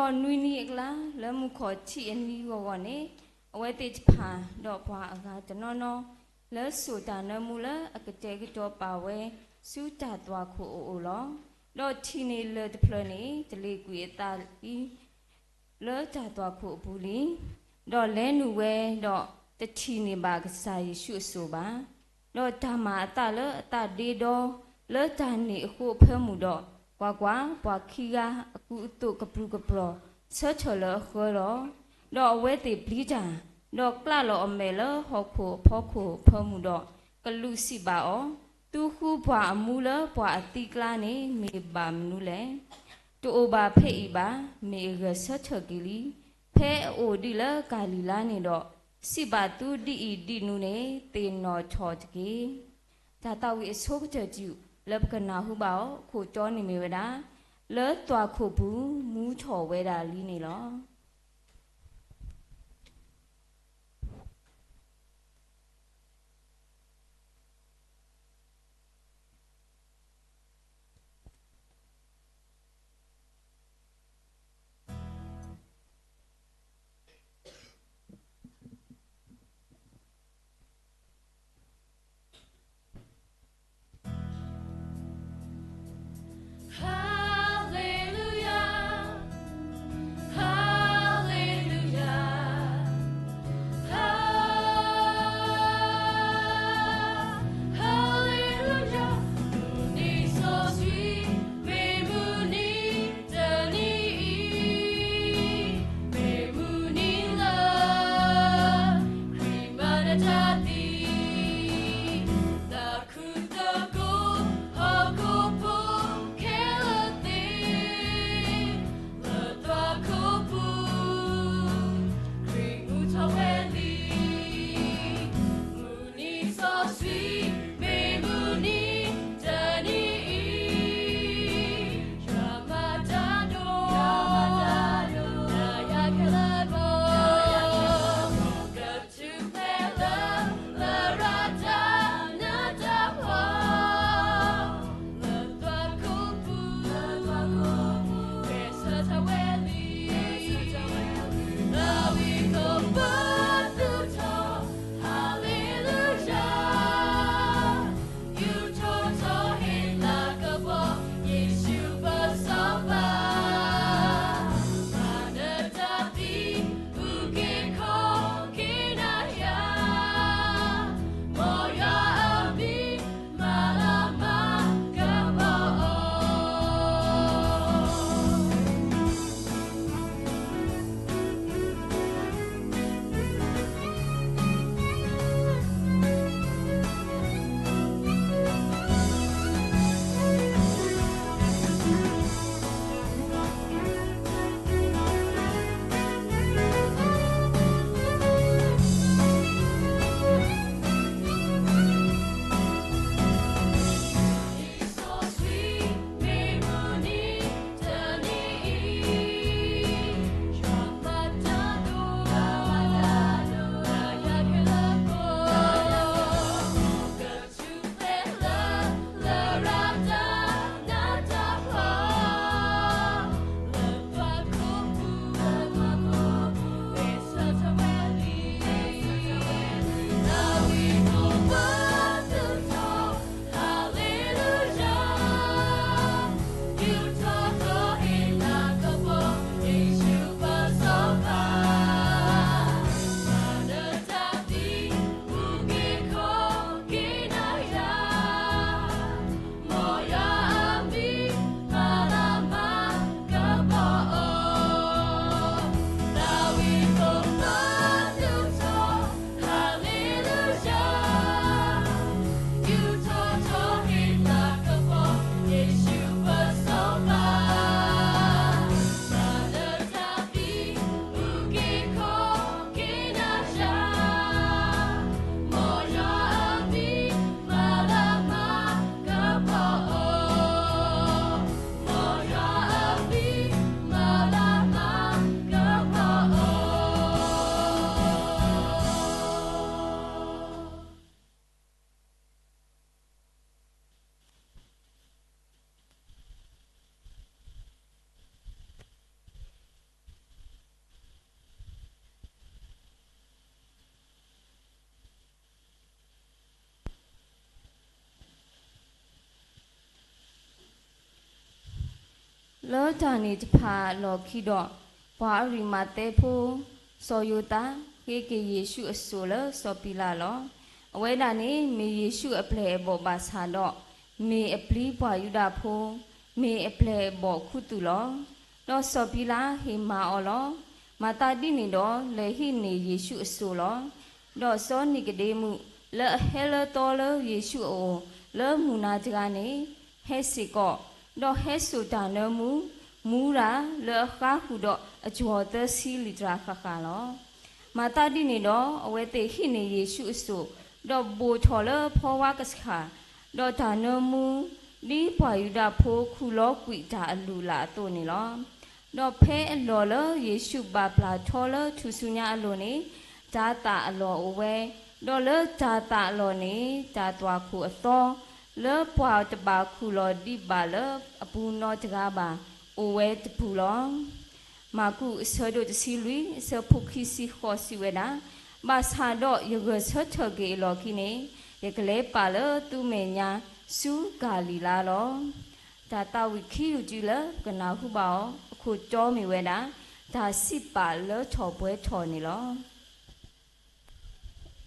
ဒီးနွံနံၤအကျါ လၢမုၢ်ခီၣ်ထံးအနံၤဂီၤဂီၤန့ၣ်, အဝဲသ့ၣ်တဖၣ် ဒီးပှၤအဂၤတနီၤနီၤ လၢစိာ်တၢ်နၢမူလၢအကတဲာ်ကတီၤပာ်ဝဲ ဆူတၢ်သွၣ်ခိၣ်အအိၣ်လီၤ. ဒီးထံၣ်န့ၢ်လၢၢ်တဖျၢၣ်န့ၣ် တလ့ၣ်ကွံာ်အသးလံ လၢတၢ်သွၣ်ခိၣ်အပူၤလံ. ဒီးလဲၤနုာ်ဝဲ, ဒီးတထံၣ်န့ၢ်ဘၣ်ကစၢ်ယ့ၣ်ၡူးအစိၣ်ဘၣ်. ဒီးတၢ်မၤအသးလၢအသးဒ့ဒီ လၢတၢ်န့ၣ်အဃိအဖၢမုၢ်ဒီး, ကွၢ်ကွၢ်, ပှၤခံဂၤအကူအသိးကပြုၢ်ကပြီၤ ဆၢထၢၣ်လၢအဃၢလီၤ. ဒီးအဝဲသ့ၣ်ပျံၤတၢ်, ဒီးကျးလီၤအမဲာ်လၢဟီၣ်ခိၣ်အဖီခိၣ်အဖၢမုၢ်ဒီး, ကလူးစံးဘၣ်အီၤ, သုဃုပှၤအမူလၢပှၤအသံကျါန့ၣ် မ့ၢ်ဘၣ်မနုၤလဲၣ်. တအိၣ်ဘၣ်ဖဲအံၤဘၣ်, မ့ၢ်အဂဲၤဆၢထၢၣ်က့ၤလံ. ဖဲအအိၣ်ဒံးလၢကၤလံၤလါန့ၣ်ဒီး, စံးဘၣ်သုဒ်အံၤဒ်နုၤန့ၣ် သ့ၣ်နီၣ်ထီၣ်တက့ၢ်. တၢ်သးဝံၣ်အဆိကတၢၢ်တယုၢ်လၢပကနၢ်ဟူဘၣ်အီၤ ခိၣ်တီန့ၣ်မ့ၢ်ဝဲဒၣ်, လၢသွၣ်ခိၣ်ပူၤမူထီၣ်ဝဲဒၣ်လံန့ၣ်လီၤ. လၢတၢ်န့ၣ်တဖၣ်အလီၢ်ခံဒီး, ပှၤအရံးမးသဲဖိ စီၤယိၤသး ဃ့က့ၤယ့ၣ်ၡူးအစိၣ်လၢစီၤပံၤလးလီၤ. အဝဲဒၣ်န့ၣ် မ့ၢ်ယ့ၣ်ၡူးအပျဲၢ်အဘီၣ်ဘၣ်ဆၣ်ဒီး, မ့ၢ်အပျံၤပှၤယူဒၤဖိ, မ့ၢ်အပျဲၢ်အဘီၣ်ခူသူၣ်လီၤ. ဒီးစီၤပံၤလးဟ့ၣ်မၤအီၤလီၤ. မၤသးဒ်န့ၣ်ဒီး, လဲၤဟံးန့ၢ်ယ့ၣ်ၡူးအစိၣ်လီၤ. ဒီးစီၤနံၤကဒ့မူး လၢအဟဲလၢသီလၢယ့ၣ်ၡူးအအိၣ် လၢမုၢ်နၤတဂၤန့ၣ် ဟဲစ့ၢ်ကီး, ဒီးဟဲစိာ်တၢ်နၢမူ, မူရၤလၢအဃါဃုာ်ဒီးအကွီၢ်သၢဆံလံာ်တြၢ်ဃၣ်ဃၣ်လီၤ. မၤသးဒ်န့ၣ်ဒီး, အဝဲသ့ၣ်ဟံးန့ၢ်ယ့ၣ်ၡူးအစိၣ်, ဒီးဘိၣ်ထီၣ်လၢဖီဝါကဆှၣ်, ဒီးတၢ်နၢမူ, ဒ်ပှၤယူဒၤဖိခူၣ်လီၤကွံာ်တၢ်အလုၢ်အလၢ်အသိးန့ၣ်လီၤ. ဒီးဖဲအလီၢ်လၢယ့ၣ်ၡူးဘၣ်ပျၢ်ထီလၢထူၣ်စုညါအလိၤန့ၣ်, တၤသၣ်အလီၢ်အိၣ်ဝဲ, ဒီးလၢတၤသၣ်အလီၢ်န့ၣ် တၢ်သွၣ်ခိၣ်အသီ, လၢပှၤတဘၣ်ခူၣ်လီၤဒံးဘၣ်လၢအပူၤနီတဂၤဘၣ်, အိၣ်ဝဲတပူၤလီၤ. မၢ်ကူး အဆၢဒိၣ်တဆံလွံၢ် အဆၢဖိခံဆံဃိး စံးဝဲဒၣ်, ဘၣ်ဆၣ်ဒီးယဂဲၤဆၢထၢၣ်က့ၤအလီၢ်ခံန့ၣ်, ယကလဲၤပာ်လၢသုမဲာ်ညါဆူကၤလံၤလါလီၤ. တ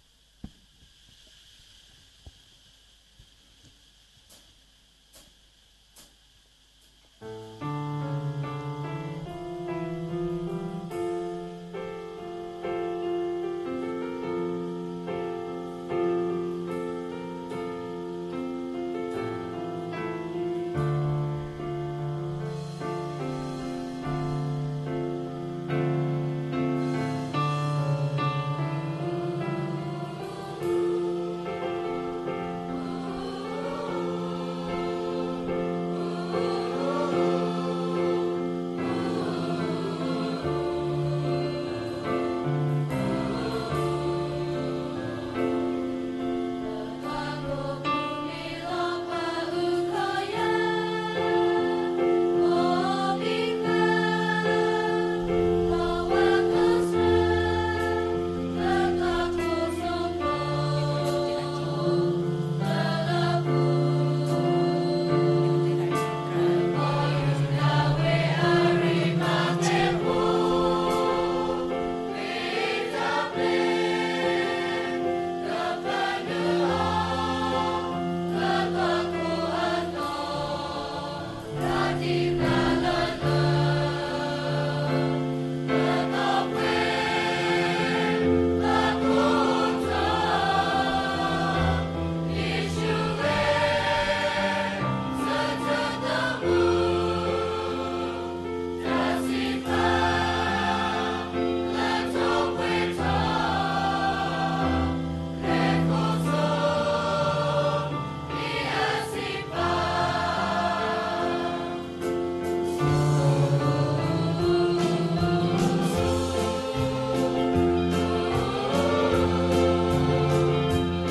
ၢ်သးဝံၣ်ခံယုၢ်တယုၢ်လၢပကနၢ်ဟူဘၣ်အီၤ အခိၣ်တီမ့ၢ်ဝဲဒၣ်, တၢ်စ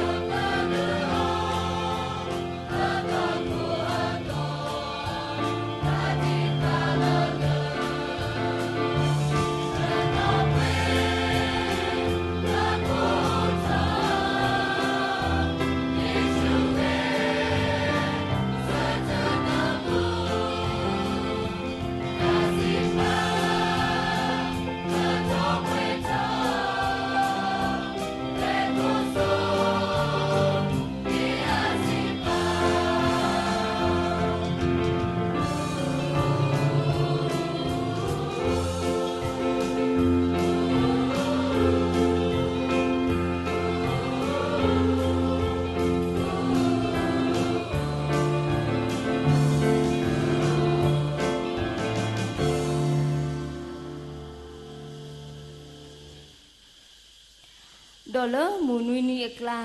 ံးပာ်လၢထီၣ်ပှဲၤထီၣ်န့ၣ်လီၤ. ဒီးလၢမုၢ်နွံနံၤအကျါ,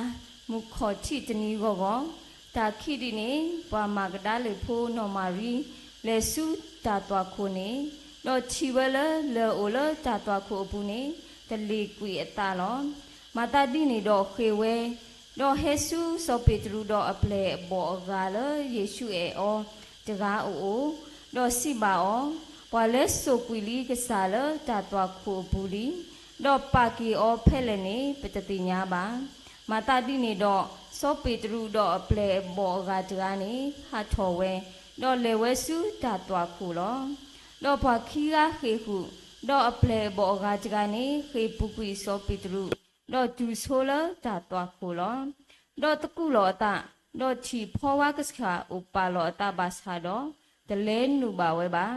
မုၢ်ခီၣ်ထံးတနံၤဂီၢ်ဂီၢ်, တၢ်ခံးဒံးန့ၣ် ပှၤမၤကဒါလၢၣ်ဖိနီၢ်မၤရံ လဲၤဆူတၢ်သွၣ်ခိၣ်န့ၣ်, ဒီးထံၣ်ဝဲလၢလၢၢ်အိၣ်လၢတၢ်သွၣ်ခိၣ်အပူၤန့ၣ် တလ့ၣ်ကွံာ်အသးလီၤ. မၤသးဒ်န့ၣ်ဒီးဃ့ၢ်ဝဲ, ဒီးဟဲဆူစီၤပ့းတရူးဒီးအပျဲၢ်အဘီၣ်အဂၤလၢယ့ၣ်ၡူးအဲၣ်အီၤတဂၤအအိၣ်, ဒီးစံးဘၣ်အီၤ, ပှၤလဲစိာ်ကွံာ်လံကစၢ်လၢတၢ်သွၣ်ခိၣ်အပူၤလံ, ဒီးပာ်က့ၤအီၤဖဲလဲၣ်န့ၣ် ပတသ့ၣ်ညါဘၣ်. မၤသးဒ်န့ၣ်ဒီး, စီၤပ့းတရူးဒီးအပျဲၢ်အဘီၣ်အဂၤတဂၤန့ၣ် ဟးထီၣ်ဝဲ, ဒီးလဲၤဝဲဆူတၢ်သွၣ်ခိၣ်လီၤ. ဒီးပှၤခံဂၤဃ့ၢ်ဃုာ်, ဒီးအပျဲၢ်အဘီၣ်အဂၤတဂၤန့ၣ် ဃ့ၢ်ပူၤကွံာ်စီၤပ့းတရူး, ဒီးတုၤဆိလၢတၢ်သွၣ်ခိၣ်လီၤ. ဒီးသကူးလီၤအသး, ဒီးထံၣ်ဖီဝါကဆှၣ်အိၣ်ပာ်လီၤအသးဘၣ်ဆၣ်ဒီး, တလဲနုာ်ဘၣ်ဝဲဘၣ်.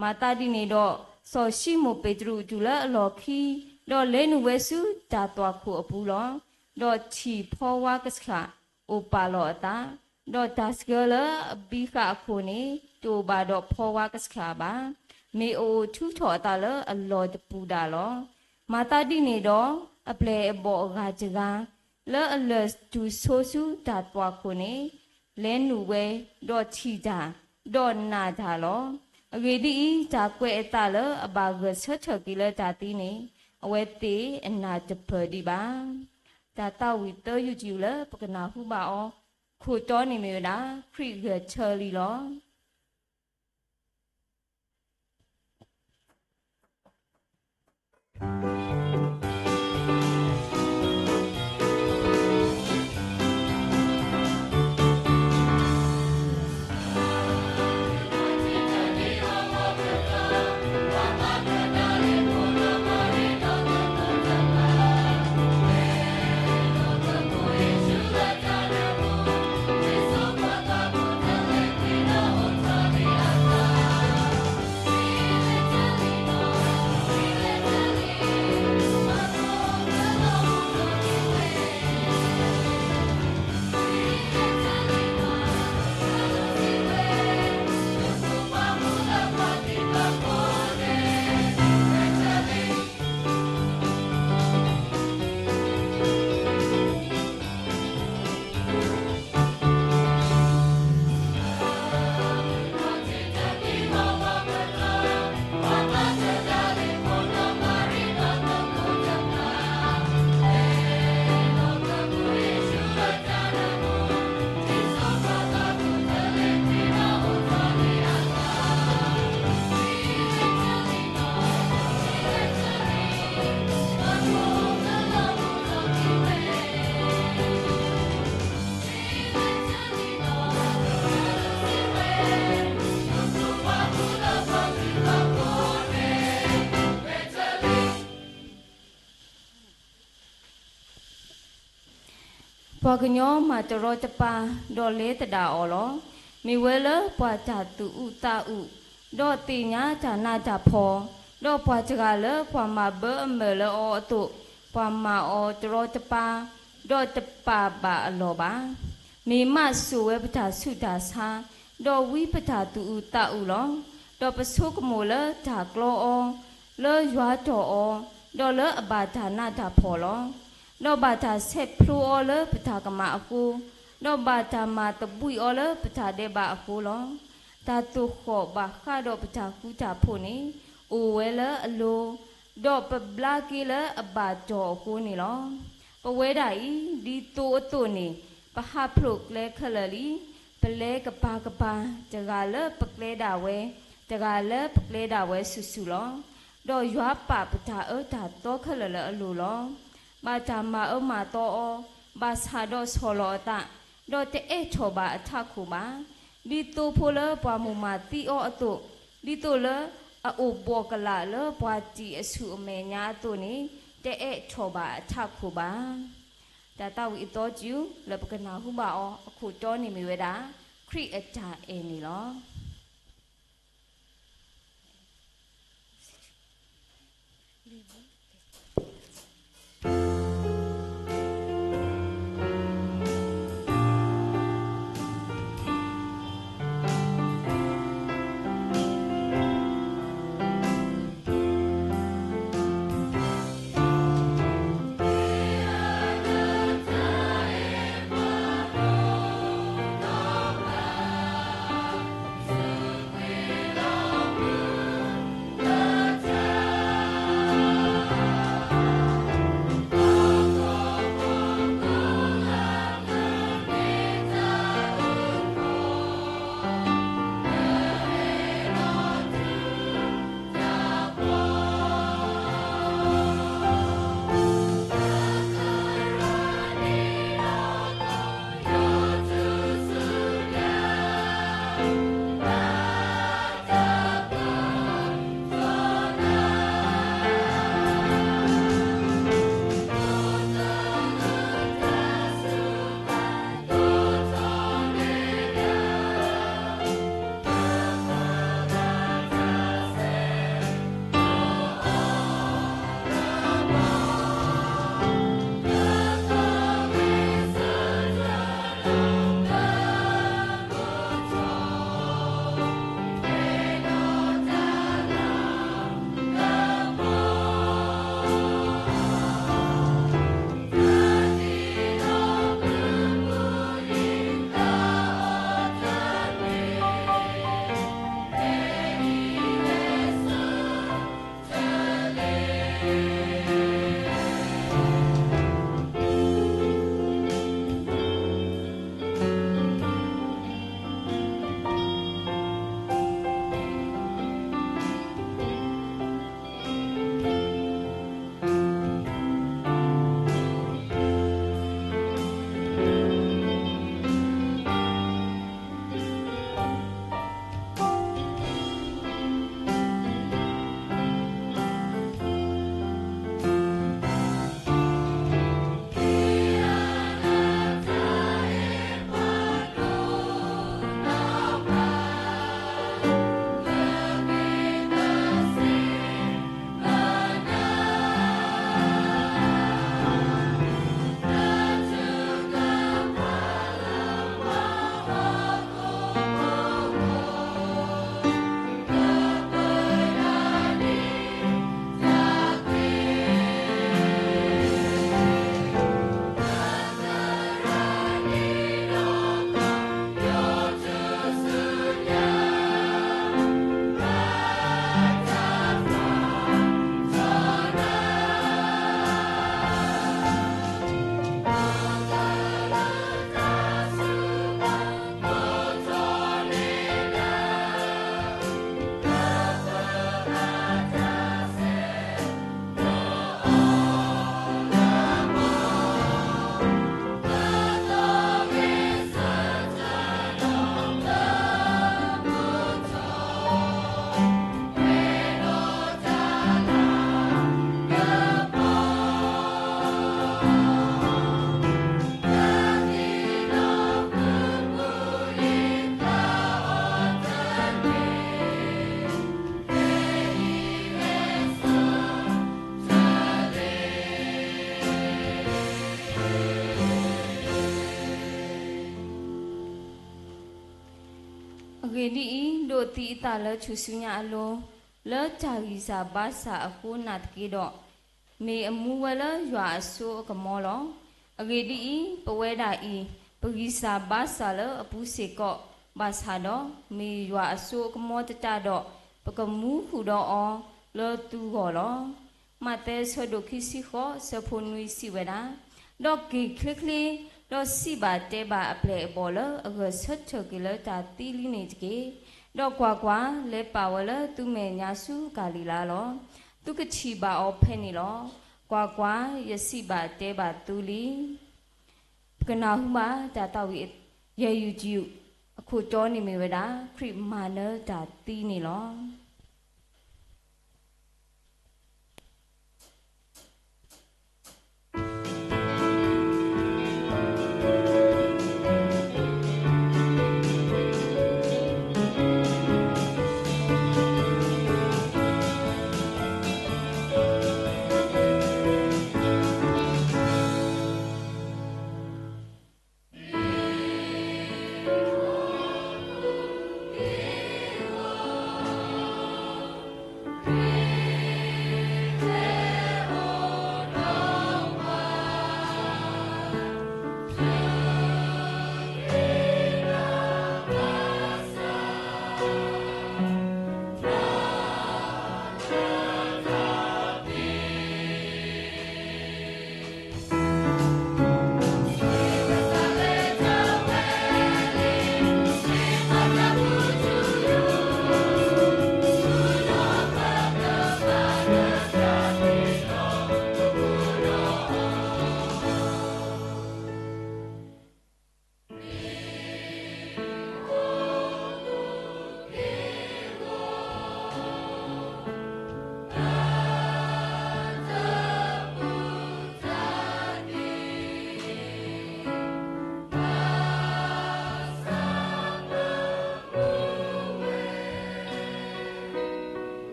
မၤသးဒ်န့ၣ်ဒီး, စီၤၡံမိၣ်ပ့းတရူးတုၤလၢအလီၢ်ခံ, ဒီးလဲၤနုာ်ဝဲဆူတၢ်သွၣ်ခိၣ်အပူၤလီၤ. ဒီးထံၣ်ဖီဝါကဆှၣ်အိၣ်ပာ်လီၤအသး, ဒီးတၢ်စှၤလၢအဘံဃာ်အခိၣ်န့ၣ် တအိၣ်ဘၣ်ဒီးဖီဝါကဆှၣ်ဘၣ်. မ့ၢ်အအိၣ်ထုးထီၣ်အသးလၢအလီၢ်တပူၤဒၣ်လီၤ. မၤသးဒ်န့ၣ်ဒီး, အပျဲၢ်အဘီၣ်အဂၤတဂၤ လၢအလၢာ်တုၤဆိဆူတၢ်သွၣ်ခိၣ်န့ၣ် လဲၤနုာ်ဝဲ, ဒီးထံၣ်တၢ်, ဒီးနာ်တၢ်လီၤ. အဂ့ၢ်ဒ်အံၤ, တၢ်ကွဲးအသးလၢအဘၣ်ဂၢၢ်ဆၢထၢၣ်က့ၤလၢတၢ်သံန့ၣ် အဝဲသ့ၣ်အနၢ်တပၢၢ်ဒံးဘၣ်. တၢ်သးဝံၣ်သၢယုၢ်တယုၢ်လၢပကနၢ်ဟူဘၣ်အီၤ, ခိၣ်တီန့ၣ်မ့ၢ်ဝဲဒၣ် ခရံာ်ဂဲၤဆၢလံလီၤ. ပှၤကညီမၤတရီတပါ, ဒီးလဲသဒၣ်အီၤလီၤ. မ့ၢ်ဝဲလၢပှၤတၢ်သူၣ်အုးသးအုး, ဒီးသ့ၣ်ညါတၢ်နးတၢ်ဖှီၣ်, ဒီးပှၤတဂၤလၢပှၤမၤဘၢအမၢၢ်လၢအီၤအသိး, ပှၤမၤအီၤတရီတပါ, ဒီးတပာ်ဘၣ်အလီၢ်ဘၣ်. မ့ၢ်မးစိာ်ဝဲပတၢ်ဆူးတၢ်ဆါ, ဒီးဝံပတၢ်သူၣ်အုးသးအုးလီၤ. ဒီးပဆိကမိၣ်လၢတၢ်ကျီအီၤ, လၢယွၤတီၢ်အီၤ, ဒီးလၢအဘၣ်တၢ်နးတၢ်ဖှီၣ်လီၤ. ဒီးဘၣ်တၢ်ဆဲးဖျိအီၤလၢပတၢ်ကမၣ်အဃိ, ဒီးဘၣ်တၢ်မၤသဘှံးအီၤလၢပတၢ်ဒဲးဘးအဃိလီၤ. တၢ်သိၣ်ဃီၣ်ဘၣ်ဃးဒီးပတၢ်ဃူတၢ်ဖိးန့ၣ်, အိၣ်ဝဲလၢအလိၤ, ဒီးပဘျါက့ၤလၢအဘၣ်တီၢ်အဃိန့ၣ်လီၤ. ပဝဲဒၣ်အံၤ, ဒ်သိအသိးန့ၣ်, ပဟးဖျိးကျဲခဲလၢာ်လံ. ပလဲကပၤကပၤ, တဂၤလၢပကျဲဒၣ်ဝဲ, တဂၤလၢပကျဲဒၣ်ဝဲဆူၣ်ဆူၣ်လီၤ. ဒီးယွၤပာ်ပတၢ်အၢတၢ်သီခဲလၢာ်လၢအလိၤလီၤ. ဘၣ်တၢ်မၤအၢမၤသီအီၤ, ဘၣ်ဆၣ်ဒီးဆီၣ်လီၤအသး, ဒီးတအဲးထီၣ်ဘၣ်အထးခိၣ်ဘၣ်. ဒ်သိဖိလၢပှၤမိၢ်မၤသံအီၤအသိး, ဒ်သိးလၢအအိၣ်ဘှီၣ်ကလာ်လၢပှၤတံာ်အဆူၣ်အမဲာ်ညါအသိးန့ၣ်, တအဲးထီၣ်ဘၣ်အထးခိၣ်ဘၣ်. တၢ်သးဝံၣ်အသီတယုၢ်လၢပကနၢ်ဟူဘၣ်အီၤအခိၣ်တီန့ၣ်မ့ၢ်ဝဲဒၣ်, ခရံာ်အတၢ်အဲၣ်န့ၣ်လီၤ. ဒ်အံၤ, ဒိးသံအသးလၢထူၣ်စုညါအလိၤ, လၢတၢ်ဂံၢ်စၢ်ဘါစၢ်အဃိနာ်သက့ဒီး, မ့ၢ်အမူဝဲလၢယွၤအစိအကမီလီၤ. အဂ့ၢ်ဒ်အံၤ, ပဝဲဒၣ်အံၤ, ပဂံၢ်စၢ်ဘါစၢ်လၢအပူၤစ့ၢ်ကီး, ဘၣ်ဆၣ်ဒီးမ့ၢ်ယွၤအစိအကမီတတၢ်ဒီး, ပကမူဃုာ်ဒီးအီၤလၢသုဂီၢ်လီၤ. မးသဲအဆၢဒိၣ်ခံဆံဃိး, အဆၢဖိနွံစံးဝဲဒၣ်, ဒီးက့ၤချ့ချ့, ဒီးစံးဘၣ်တဲဘၣ်အပျဲၢ်အဘီၣ်လၢအဂၢၢ်ဆၢထၢၣ်က့ၤလၢတၢ်သံလံန့ၣ်တက့ၢ်. ဒီးကွၢ်ကွၢ်, လဲၤပာ်ဝဲလၢသုမဲာ်ညါဆူကၤလံၤလါလီၤ. သုကထံၣ်ဘၣ်အီၤဖဲန့ၣ်လီၤ. ကွၢ်ကွၢ်, ယစံးဘၣ်တဲဘၣ်သုလံ. ပကနၢ်ဟူဘၣ်တၢ်သးဝံၣ်ယဲၢ်ယူၢ်တယူၢ်, အခိၣ်တီန့ၣ်မ့ၢ်ဝဲဒၣ်, ခရံာ်မၤနၢၤတၢ်သံန့ၣ်လီၤ.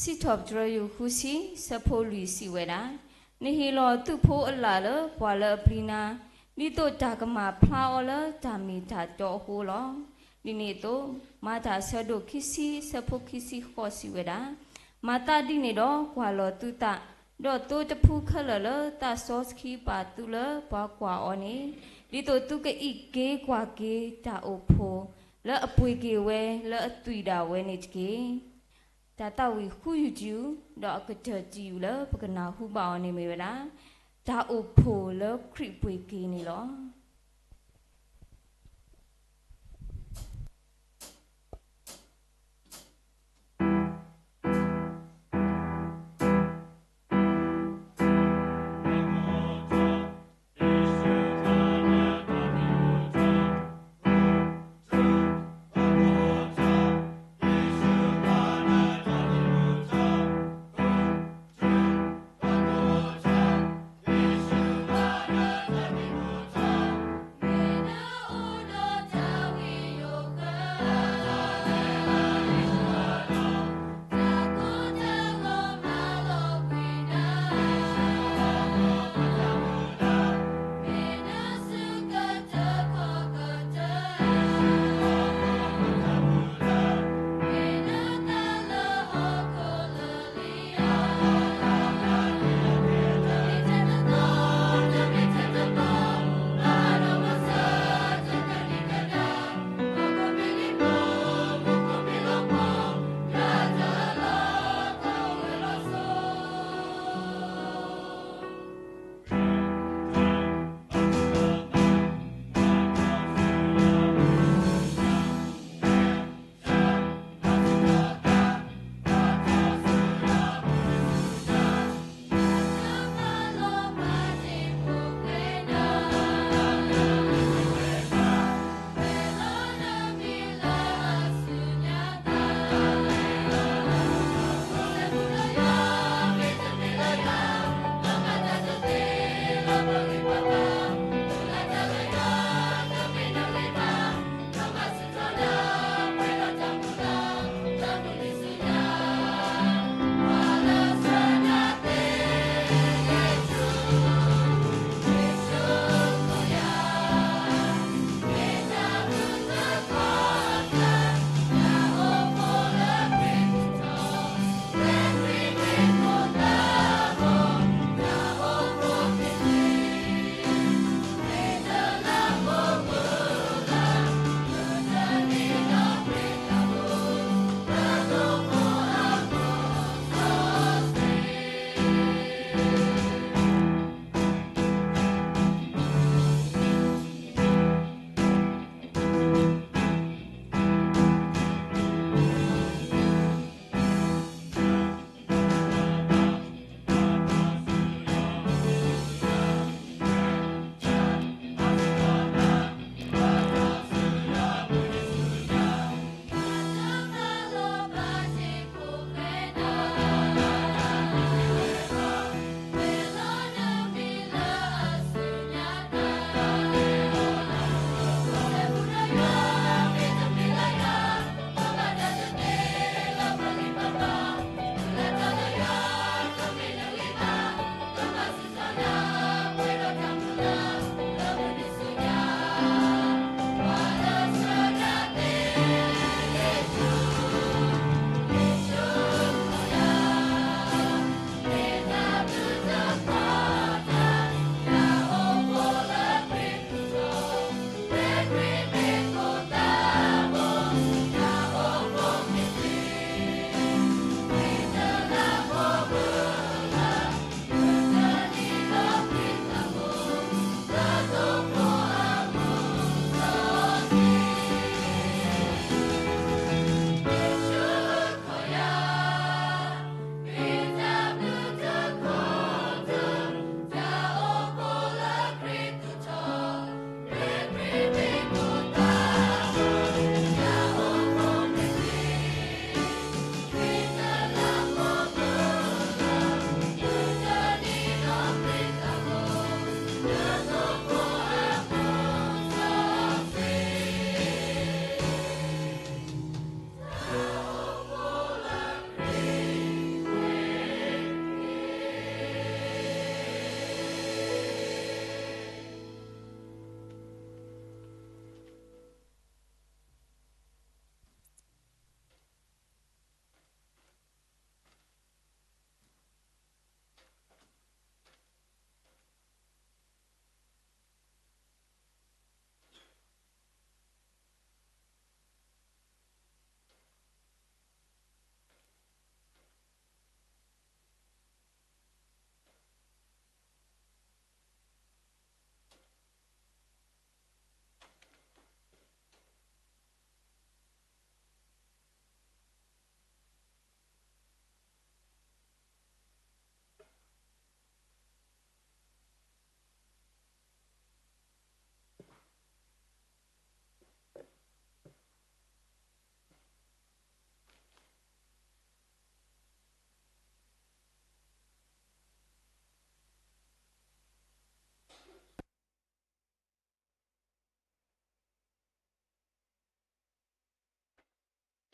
စံးထီၣ်ပတြၢၤယိၤဃုဆံ, ဆၢဖိလွံၢ်စံးဝဲဒၣ်, နဟ့ၣ်လီၤသုးဖိအလၣ်လၢပှၤလၢအပျံၤနၤ, ဒ်သိးတၢ်ကမၤဖျါအီၤလၢတၢ်မ့ၢ်တၢ်တီအဃိလီၤ. ဒ်န့ၣ်အသိး, မၤတၢ်အဆၢဒိၣ်ခံဆံ, ဆၢဖိခံဆံဃိးစံးဝဲဒၣ်, မၤသးဒ်န့ၣ်ဒီးကွၢ်လီၤသုသး, ဒီးသိတဖုခဲလၢာ်လၢသးစီဆှံပာ်သုလၢပှၤကွၢ်အီၤန့ၣ်, ဒ်သိးသုကအံးက့ၤကွၢ်က့ၤတၢ်အိၣ်ဖှိၣ်လၢအပှ့ၤက့ၤဝဲလၢအသွံၣ်ဒၣ်ဝဲန့ၣ်တက့ၢ်. တၢ်သးဝံၣ်ဃုယူၢ်တယူၢ်, ဒီးအကတၢၢ်တယူၢ်လၢပကနၢ်ဟူဘၣ်အီၤန့ၣ်မ့ၢ်ဝဲဒၣ်, တၢ်အိၣ်ဖှိၣ်လၢခရံာ်ပှ့ၤက့ၤန့ၣ်လီၤ.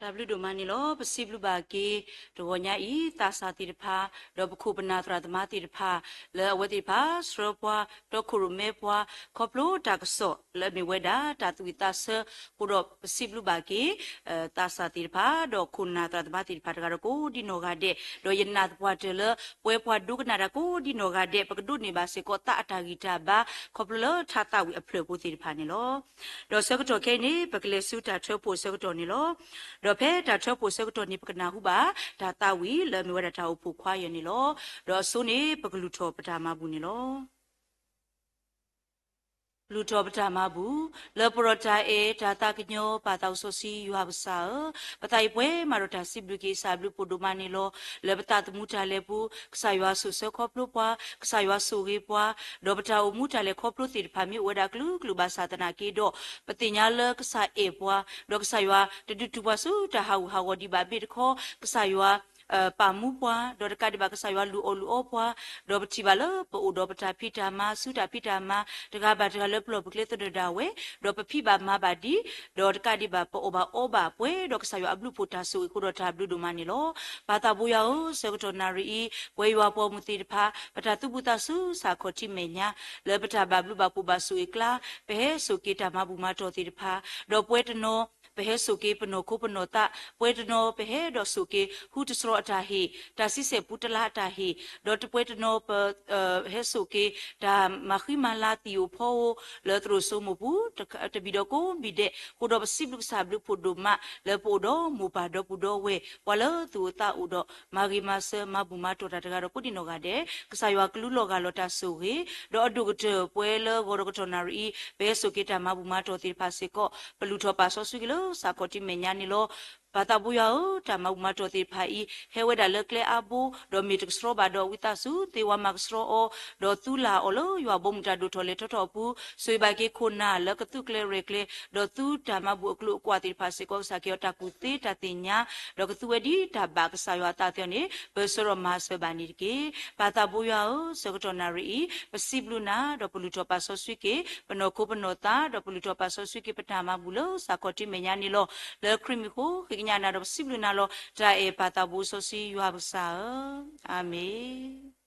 တၢ်ဘျုးဒိၣ်မးန့ၣ်လီၤ. ပစံးဘျုးဘၣ်က့ၤ တဂီၤညါအံၤ သးစၢ်သ့ၣ်တဖၣ် ဒီးပခိၣ်ပနၢ်သရၣ်သမါသ့ၣ်တဖၣ် လၢအဝဲသ့ၣ်တဖၣ် ဆှၢပှၤ တီခိၣ်ရိၣ်မဲပှၤ ခီဖျိတၢ်ကစီၣ် လၢအမ့ၢ်ဝဲဒၣ် တၢ်သူၣ်ဝံၣ်သးဆၢ အဃိဒီးပစံးဘျုးဘၣ်က့ၤ သးစၢ်သ့ၣ်တဖၣ် ဒီးခိၣ်နၢ်သရၣ်သမါသ့ၣ်တဖၣ်တဂၤဒီးကိးဒ်နီၢ်ဂၤဒဲး, ဒီးယနာ်သပှၢ်တၢၢ်လၢ ပဝဲပှၤဒိကနၣ်တၢ်ကိးဒ်နီၢ်ဂၤဒဲး ပကဒိးန့ၢ်ဘၣ်စ့ၢ်ကီးသးအတၢ်ဂံၢ်တၢ်ဘါ ခီဖျိလၢထးသးဝံၣ်အဖျၢၣ်ဖိသ့ၣ်တဖၣ်န့ၣ်လီၤ. ဒီးဆၢကတီၢ်ခဲအံၤန့ၣ် ပကလဲၤဆူတၢ်ထၢဖှိၣ်အဆၢကတီၢ်န့ၣ်လီၤ. ဒီးဖဲတၢ်ထၢဖှိၣ်အဆၢကတီၢ်န့ၣ် ပကနၢ်ဟူဘၣ် တၢ်သးဝံၣ်လၢအမ့ၢ်ဝဲဒၣ်တၢ်အိၣ်ဖှိၣ်ခွါယဲၢ်န့ၣ်လီၤ. ဒီးအဆိန့ၣ် ပကလူၤထီၣ်ပတၢ်မၤဘူၣ်န့ၣ်လီၤ. လူၤထီၣ်ပတၢ်မၤဘူၣ်, လၢပရၤတၢ်အဲၣ်တၢ်သးကညီၤ ပၢ်သးစီဆှံယွၤပကစၢ်ဧၢ, ပသးအံၤပှဲၤမးဒီးတၢ်စံးဘျုးက့ၤကစၢ်အဘျုးဖှိၣ်ဒိၣ်မးန့ၣ်လီၤ. လၢပသးသမူတၢ်လဲၤပူၤ ကစၢ်ယွၤဆိၣ်ဆၢခီဖျိပှၤ, ကစၢ်ယွၤဆိၣ်ဂ့ၤပှၤ, ဒီးပတၢ်အိၣ်မူတၢ်လဲၤခီဖျိသ့ၣ်တဖၣ်မ့ၢ်အိၣ်ဝဲဒၣ်ကလုာ်ကလုာ်ဘၣ်ဆၣ်သနာ်က့ဒီး ပသ့ၣ်ညါလၢကစၢ်အဲၣ်ပှၤ, ဒီးကစၢ်ယွၤတဒုးတူၢ်ပှၤဆူတၢ်ဟးဂူာ်ဟးဂီၤဒံးဘၣ်ဘ့ၣ်တခီ, ကစၢ်ယွၤ ပာ်မူပှၤ, ဒီးတကးဒံးဘၣ်ကစၢ်ယွၤလုၢ်အီၣ်လုၢ်အီပှၤ, ဒီးပထံၣ်ဘၣ်လၢပအိၣ်ဒီးပတၢ်ဖံးတၢ်မၤ ဆူတၢ်ဖံးတၢ်မၤတဂၤဘၣ်တဂၤလၢပလီၢ်ပကျဲသနၢၣ်ဒၣ်ဝဲ, ဒီးပဖံးဘၣ်မၤဘၣ်ဒံး, ဒီးတကးဒံးဘၣ်ပအီၣ်ဘၣ်အီဘၣ်ပှဲၤဒီးကစၢ်ယွၤအဘျုးဖှိၣ်တၢ်ဆိၣ်ဂ့ၤအဃိဒီးတၢ်ဘျုးဒိၣ်မးန့ၣ်လီၤ. ပၢ်သးဘိယွၤဧၢ, ဆၢကတီၢ်နၣ်ရံၣ်အံၤ ပဝဲယွၤပှၤဂီၢ်မုၢ်သ့ၣ်တဖၣ် ပတၢ်သူၣ်ဘံၣ်သးစူၤစ့ၢ်ကီးထံမဲာ်ညါ လၢပတၢ်ဘၣ်ဘျုးဘၣ်ဖှိၣ်ဘၣ်ဆိၣ်ဂ့ၤအကျါ ပဟဲစိာ်က့ၤတၢ်မၤဘူၣ်မၤတီၢ်သ့ၣ်တဖၣ်, ဒီးပဝဲတနီၤ ပဟဲစိာ်က့ၤပနီၢ်ခိပနီၢ်သး, ပဝဲတနီၤပဟဲဒီးစိာ်က့ၤ ဟူတတြီအတၢ်ဟ့ၣ်, တၢ်ဆံဆဲၣ်ပူတလါအတၢ်ဟ့ၣ်, ဒီးပဝဲတနီၤပ ဟဲစိာ်က့ၤ တၢ်မၤဃံမၤလၤသံၣ်ဧိၤဖီဧိၤ လၢသရိာ်စိမိၢ်ပူၤ တဘံၣ်ဒီးကိးဘံၣ်ဒဲး, အဃိဒီးပစံးဘျုးကစၢ်အဘျုးဖှိၣ်ဒိၣ်မး လၢပအိၣ်ဒီးမိၢ်ပၢ်ဒီပုၢ်ဒီဝဲၢ် ပှၤလၢသူၣ်အိၣ်သးအိၣ်ဒီး မၤဂ့ၤမၤစၢၤမၤဘူၣ်မၤတီၢ်တၢ်တဂၤဒီးကိးဒ်နီၢ်ဂၤဒဲး, ကစၢ်ယွၤကလူလီၤဂာ်လီၤတၢ်ဆိၣ်ဂ့ၤ, ဒီးအဒိၣ်ကတၢၢ်ပဝဲလၢဂီၤဒီးကတီၢ်နၣ်ရံၣ်အံၤ ပဟဲစိာ်က့ၤတၢ်မၤဘူၣ်မၤတီၢ်သ့ၣ်တဖၣ်စ့ၢ်ကီး ပလူၤထီၣ်ပာ်စီဆှံက့ၤလၢစ့ၢ်ကီးထံမဲာ်ညါန့ၣ်လီၤ. ပၢ်သးဘိယွၤဧၢ, တၢ်မၤဘူၣ်မၤတီၢ်သ့ၣ်တဖၣ်အံၤ ဟဲဝဲဒၣ်လၢကျဲအါဘိ, ဒီးမ့ၢ်တကဆှီဘၣ်ဒီးဝံသးစူၤ သ့ဝါမၤကဆှီအီၤ, ဒီးသူလၢ်အီၤလၢယွၤဘီမုၢ်တၢ်ဒိၣ်ထီၣ်လဲၤထီထီၣ်အပူၤ, ဆိၣ်ဂ့ၤဘၣ်က့ၤခိၣ်နၢ်လၢကသူကျဲရဲၣ်ကျဲၤ, ဒီးသူတၢ်မၤဘူၣ်အကျိၤအကွာ်သ့ၣ်တဖၣ်စ့ၢ်ကီး ကစၢ်ကဟ့ၣ်အီၤတၢ်ကူၣ်သ့တၢ်သ့ၣ်ညါ, ဒီးကသူဝဲဒ်တၢ်ဘၣ်ကစၢ်ယွၤအသးအသိးန့ၣ် ပၢၢ်ဆၢဒီးမၤစၢၤဘၣ်န့ၣ်တက့ၢ်. ပၢ်သးဘိယွၤဧၢ, ဆၢကတီၢ်နၣ်ရံၣ်အံၤ ပစံးဘျုးနၤ ဒီးပလူၤထီၣ်ပာ်စီဆှံက့ၤ ပနီၢ်ခိပနီၢ်သး ဒီးပလူၤထီၣ်ပာ်စီဆှံက့ၤ ပတၢ်မၤဘူၣ်လၢစ့ၢ်ကီးထံမဲာ်ညါန့ၣ်လီၤ. လၢခရံာ်မံၤအဃိ ဃ့ကညးနၤဒီးပစံးဘျုးနၤလီၤ. တၢ်အဲၣ်ပၢ်သးဘိစီဆှံယွၤပကစၢ်ဧၢ, အၤမ့ၣ်.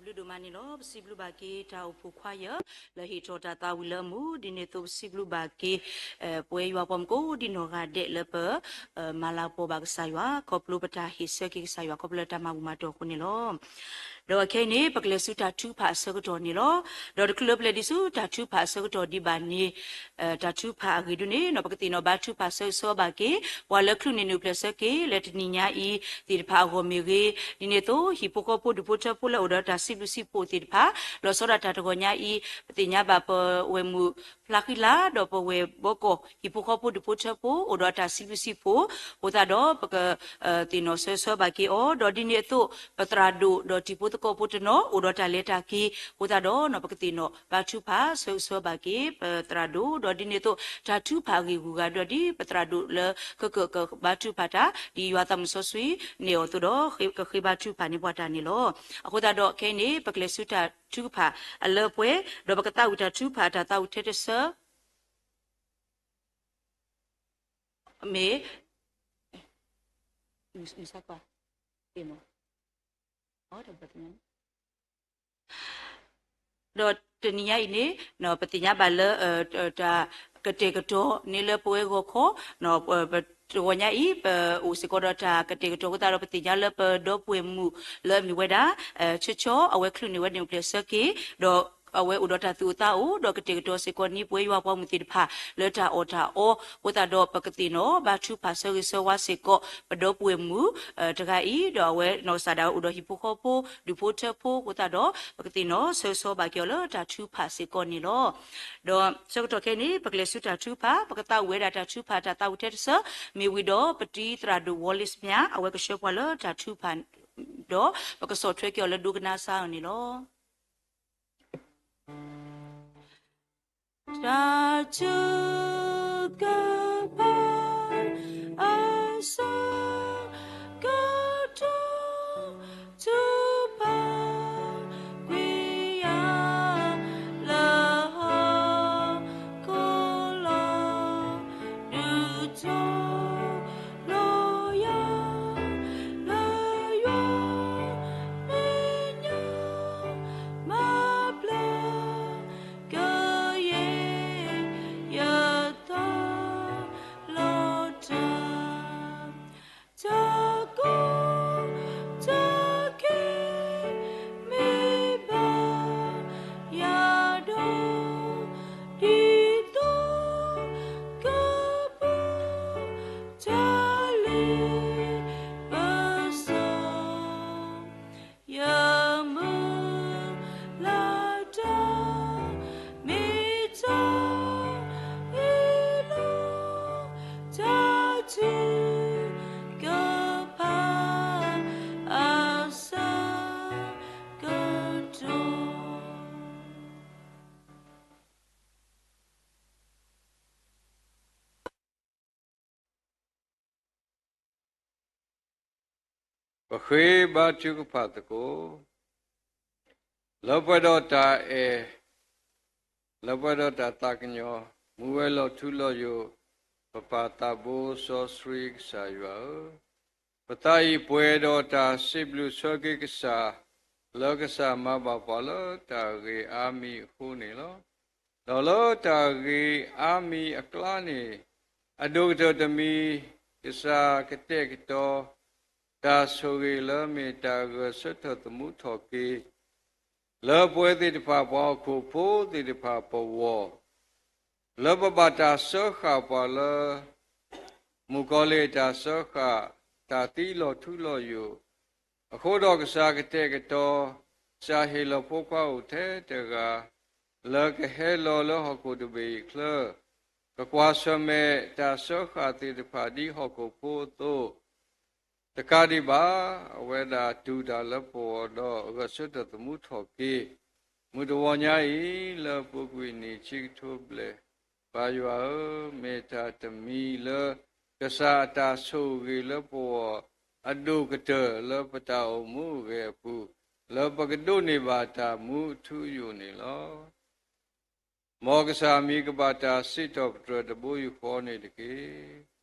ဘျုးဒိၣ်မးန့ၣ်လီၤ. ပစံးဘျုးဘၣ်က့ၤတၢ်အိၣ်ဖှိၣ်ခွါယၢ် လၢဟ့ၣ်ထီၣ်တၢ်သးဝံၣ်လၢအမူ, ဒ်န့ၣ်အသိးပစံးဘျုးဘၣ်က့ၤ ပဝဲယွၤပှၤမုၣ်ကိးဒံနီၢ်ဂၤဒဲးလၢပ မၤလၤကပီၤဘၣ်ကစၢ်ယွၤ ခီဖျိပတၢ်ဟ့ၣ်ဆၢက့ၤကစၢ်ယွၤ ခီဖျိလၢတၢ်မၤဘူၣ်မၤတီၢ်အဃိန့ၣ်လီၤ. ဒီးခဲအံၤန့ၣ် ပကလဲၤဆူတၢ်ထုကဖၣ်အဆၢကတီၢ်န့ၣ်လီၤ. ဒီးတချုးလၢပလဲၤဒံးဆူတၢ်ထုကဖၣ်အဆၢကတီၢ်ဒံးဘၣ်န့ၣ် တၢ်ထုကဖၣ်အဂ့ၢ်ဒုန့ၣ် ပကသ့ၣ်နီၣ်ဘါထုကဖၣ်ဆၢဂ့ၤဆၢဝါဘၣ်က့ၤ ပှၤလၢချုးန့ၣ်နုာ်ပျဲၢ်ဆၢက့ၤ လၢတနံၤညါအံၤသ့ၣ်တဖၣ်အဂီၢ်မ့ၢ်ဂ့ၤ, ဒ်န့ၣ်အသိး ဟံၣ်ဖိဃီဖိဒူၣ်ဖိထၢဖိလၢအိၣ်ဒီးတၢ်စံးဘျုးစံးဖှိၣ်သ့ၣ်တဖၣ်, လီၤဆီဒၣ်တၢ်တဂီၤညါအံၤ ပသ့ၣ်ညါဘၣ်ပဝဲၢ်မုၣ်ဖျါဃံလၤ ဒီးပဝဲၢ်ဘီကီၢ် ဟံၣ်ဖိဃီဖိဒူၣ်ဖိထၢဖိ အိၣ်ဒီးတၢ်စံးဘျုးစံးဖှိၣ်, အဃိသတးဒီး ပက သ့ၣ်နီၣ်ဆၢဂ့ၤဆၢဝါဘၣ်က့ၤအီၤ, ဒီးဒ်န့ၣ်အသိး ပသရၣ်ဒိၣ်ဒီးတံၤဖိသကိးဖိတနီၤ အိၣ်ဒီးတၢ်လဲၤတၢ်က့ၤ, အဃိသတးဒီး ပကသ့ၣ်နီၣ်ဘါထုကဖၣ်ဆၢဂ့ၤဆၢဝါဘၣ်က့ၤ ပသရၣ်ဒိၣ်, ဒီးဒ်န့ၣ်အသိး တၢ်ထုကဖၣ်အဂ့ၢ်ဂုၤဂၤဒီး ဒ်ပသရၣ်ဒိၣ်လၢကကဘါထုကဖၣ်တၢ် ဒ်ယွၤသးမုၢ်စီဆှံန့ၢ်အီၤအသိးဒီး ကဃ့ဘါထုကဖၣ်န့ၢ်ပှၤတၢ်န့ၣ်လီၤ. အဃိသတးဒီး ခဲအံၤန့ၣ် ပကလဲၤဆူတၢ်ထုကဖၣ်အလၢပှဲၤ, ဒီးပကသးဝံၣ်တၢ်ထုကဖၣ် တၢ်သးဝံၣ်ထဲတဆၢ မ့ၢ် ဒီးတနံၤညါအံၤန့ၣ် ပသ့ၣ်ညါဘၣ်လၢ တၢ်ကတဲာ်ကတီၤန့ၣ်လၢပဝဲဂီၤခီ တဂီၤညါအံၤ ပအိၣ်စ့ၢ်ကီးဒီးတၢ်ကတဲာ်ကတီၤအဃိသတးဒီး ပသ့ၣ်ညါလၢပဒီပုၢ်ဝဲၢ်မုၣ်လၢအမ့ၢ်ဝဲဒၣ် ဆၢဆီ အဝဲချုးန့ၢ်ဝဲန့ၣ်ပျဲၢ်ဆၢက့ၤ ဒီးအဝဲအိၣ်ဒီးတၢ်သူၣ်အိၣ်သးအိၣ် ဒီးကတဲာ်ကတီၤစ့ၢ်ကီးန့ၢ်ပဝဲယွၤပှၤမုၣ်သ့ၣ်တဖၣ် လၢတၢ်အီၣ်တၢ်အီအဃိသတးဒီး ပကသ့ၣ်နီၣ်ဘါထုကဖၣ်ဆၢဂ့ၤဆၢဝါစ့ၢ်ကီး ပဒီပုၢ်ဝဲၢ်မုၣ်တဂၤအံၤ, ဒီးအဝဲနီၢ်ကစၢ်ဒၣ်ဝဲအိၣ်ဒီးဟံၣ်ဖိဃီဖိ ဒူၣ်ဖိထၢဖိအဃိသတးဒီး ပကသ့ၣ်နီၣ်ဆၢဂ့ၤဆၢဝါဘၣ်က့ၤအီၤလၢတၢ်ထုကဖၣ်စ့ၢ်ကီးန့ၣ်လီၤ. ဒီးဆၢကတီၢ်ခဲအံၤန့ၣ် ပကလဲၤဆူတၢ်ထုကဖၣ်, ပကသးဝံၣ်ဝဲဒၣ်တၢ်ထုကဖၣ် တၢ်သးဝံၣ်ထဲတဆၢ, မ့ၢ်ဝံၤဒီးပတံၤသရၣ်ဒိၣ် Wallace Mya အဝဲကဆှၢပှၤလၢတၢ်ထုကဖၣ် ဒီးပကဆီၣ်ထွဲက့ၤအီၤလၢ ဒိကနၣ်စၢ်အီၤန့ၣ်လီၤ. တၢ်ထုကဖၣ် အဆၢကတီၢ် ထုကဖၣ်ကွံာ်ယၤ လၢဟီၣ်ခိၣ်လီၤ. ဒုးထီၣ်လီၤယၤ လၢယွၤမဲာ်ညါ မၤဘျါကယဲၢ်ယသးလီၤတၢ် တၢ်ကီတၢ်ခဲ မ့ၢ်ဘၣ်ယၤဒီး ဒ်သိးကပူၤ တၢ်လ့ပစီ ယမုၢ်လၢ်တၢ် မ့ၢ်တၢ်အ့ၣ်လိာ် တၢ်ထုကဖၣ်အဆၢကတီၢ် ပဃ့ဘါထုကဖၣ်သကိး, လၢပှဲၤဒီးတၢ်အဲၣ်, လၢပှဲၤဒီးတၢ်သးကညီၤ, မူဝဲလီၤထူလီၤယိာ်, ပပၢ်သးဘိစီဆှံကစၢ်ယွၤဧၢ, ပသးအံၤပှဲၤဒီးတၢ်စံးဘျုးဆၢက့ၤကစၢ်, လၢကစၢ်မၤဘၣ်ပှၤလၢတၢ်ဂ့ၤအါမံၤအဃိန့ၣ်လီၤ. ဒီးလၢတၢ်ဂ့ၤအါမံၤအကျါန့ၣ် အဒိၣ်ကတၢၢ်တမံၤ ကစၢ်ကတဲာ်ကတီၤ တၢ်ဆိၣ်ဂ့ၤလၢမ့ၢ်တၢ်ဂဲၤဆၢထၢၣ်သမူထီၣ်က့ၤ လၢပဝဲသ့ၣ်တဖၣ်ပှၤဟီၣ်ခိၣ်ဖိသ့ၣ်တဖၣ်ပဂီၢ်, လၢပဘၣ်တၢ်စၢဃာ်ပှၤလၢ မုၣ်ကီၤလံၢ်တၢ်စၢဃာ် တၢ်သံလီၤထူလီၤယိာ်, အဃိဒီးကစၢ်ကတဲာ်ကတီၤ ကစၢ်ဟ့ၣ်လီၤဖိခွါအိၣ်ထဲတဂၤ လၢကဟဲလီၤလၢဟီၣ်ခိၣ်တဘ့ၣ်အံၤအချၢ, ကကွၢ်ဆၢၣ်မဲာ်တၢ်စၢဃာ်သ့ၣ်တဖၣ်ဒ်ဟီၣ်ခိၣ်ဖိအသိး တကးဒံးဘၣ်, အဝဲဒၣ်တူၢ်တၢ်လၢပဂီၢ်ဒီးအဂဲၤဆၢထၢၣ်သမူထီၣ်က့ၤ, မုၢ်တဂီၤညါအံၤ လၢပူၤကွံာ်နံၣ်ဆံကထိဘျဲၣ်, ပၢ်ယွၤဧၢ, မ့ၢ်တၢ်တမံၤလၢ ကစၢ်အတၢ်ဆိၣ်ဂ့ၤလၢပဂီၢ် အဒိၣ်ကတၢၢ်လၢပတၢ်အိၣ်မူအဂ့ၢ်အပူၤ, လၢပကဒိးန့ၢ်ဘၣ်တၢ်မူအထူအယိာ်န့ၣ်လီၤ. မ်ကစၢ်မံၤကဘၣ်တၢ်စံးထီၣ်ပတြၢၤတဘိယူၢ်ဃီန့ၣ်တက့ၢ်.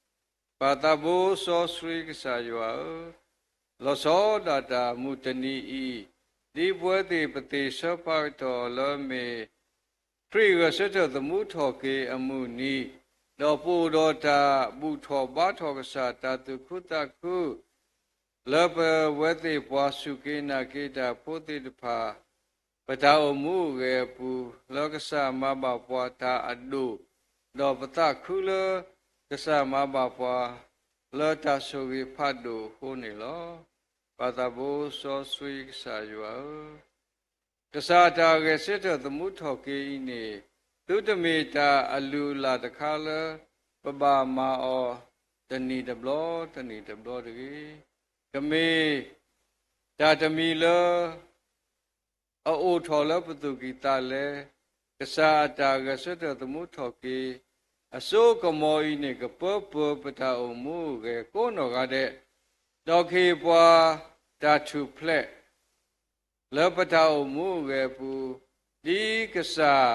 ပၢ်သးဘိစီဆှံကစၢ်ယွၤဧၢ, လီၤဆီဒၣ်တၢ်မုၢ်တနံၤအံၤ, ဒ်ပဝဲသ့ၣ်ပသ့ၣ်ဆၢဖးကတီၢ်လၢမ့ၢ် ခရံာ်ဂဲၤဆၢထၢၣ်သမူထီၣ်က့ၤအမုၢ်နံၤ, ဒီးပအိၣ်ဒီးတၢ်ဘူၣ်ထီၣ်ဘါထီၣ်ကစၢ်တၢ်သူၣ်ခုသးခု လၢပဝဲသ့ၣ်ပှၤစူၢ်က့ၤနာ်က့ၤတၢ်ဖိသ့ၣ်တဖၣ် ပတၢ်အိၣ်မူအိၣ်ဂဲၤအပူၤ, လၢကစၢ်မၤဘၣ်ပှၤတၢ်အဒိၣ်, ဒီးပသးခုလၢကစၢ်မၤဘၣ်ပှၤ လၢတၢ်ဆိၣ်ဂ့ၤဖးဒိၣ်အဃိန့ၣ်လီၤ. ပၢ်သးဘိစီဆှံကစၢ်ယွၤဧၢ, ကစၢ်အတၢ်ဂဲၤဆၢထၢၣ်သမူထီၣ်က့ၤအံၤန့ၣ် သုတမ့ၢ်တၢ်အလုၢ်အလၢ်တခါလၢ ပဘၣ်မၤအီၤတနံၤတဘျီ တနံၤတဘျီတဂ့ၤ. ကမ့ၢ်တၢ်တမံၤလၢ အအိၣ်ထီၣ်လၢပသူၣ်ကံၢ်သးလဲ, ကစၢ်အတၢ်ဂဲၤဆၢထၢၣ်သမူထီၣ်က့ၤ အစိကမီၤအံၤန့ၣ် ကပၢပၢၤပတၢ်အိၣ်မူအိၣ်ဂဲၤကိးနီၢ်ဂၤဒဲး, ဒီးကဟ့ၣ်ပှၤတၢ်ထူၣ်ဖျဲး လၢပတၢ်အိၣ်မူအိၣ်ဂဲၤအပူၤ, ဒ်ကစၢ်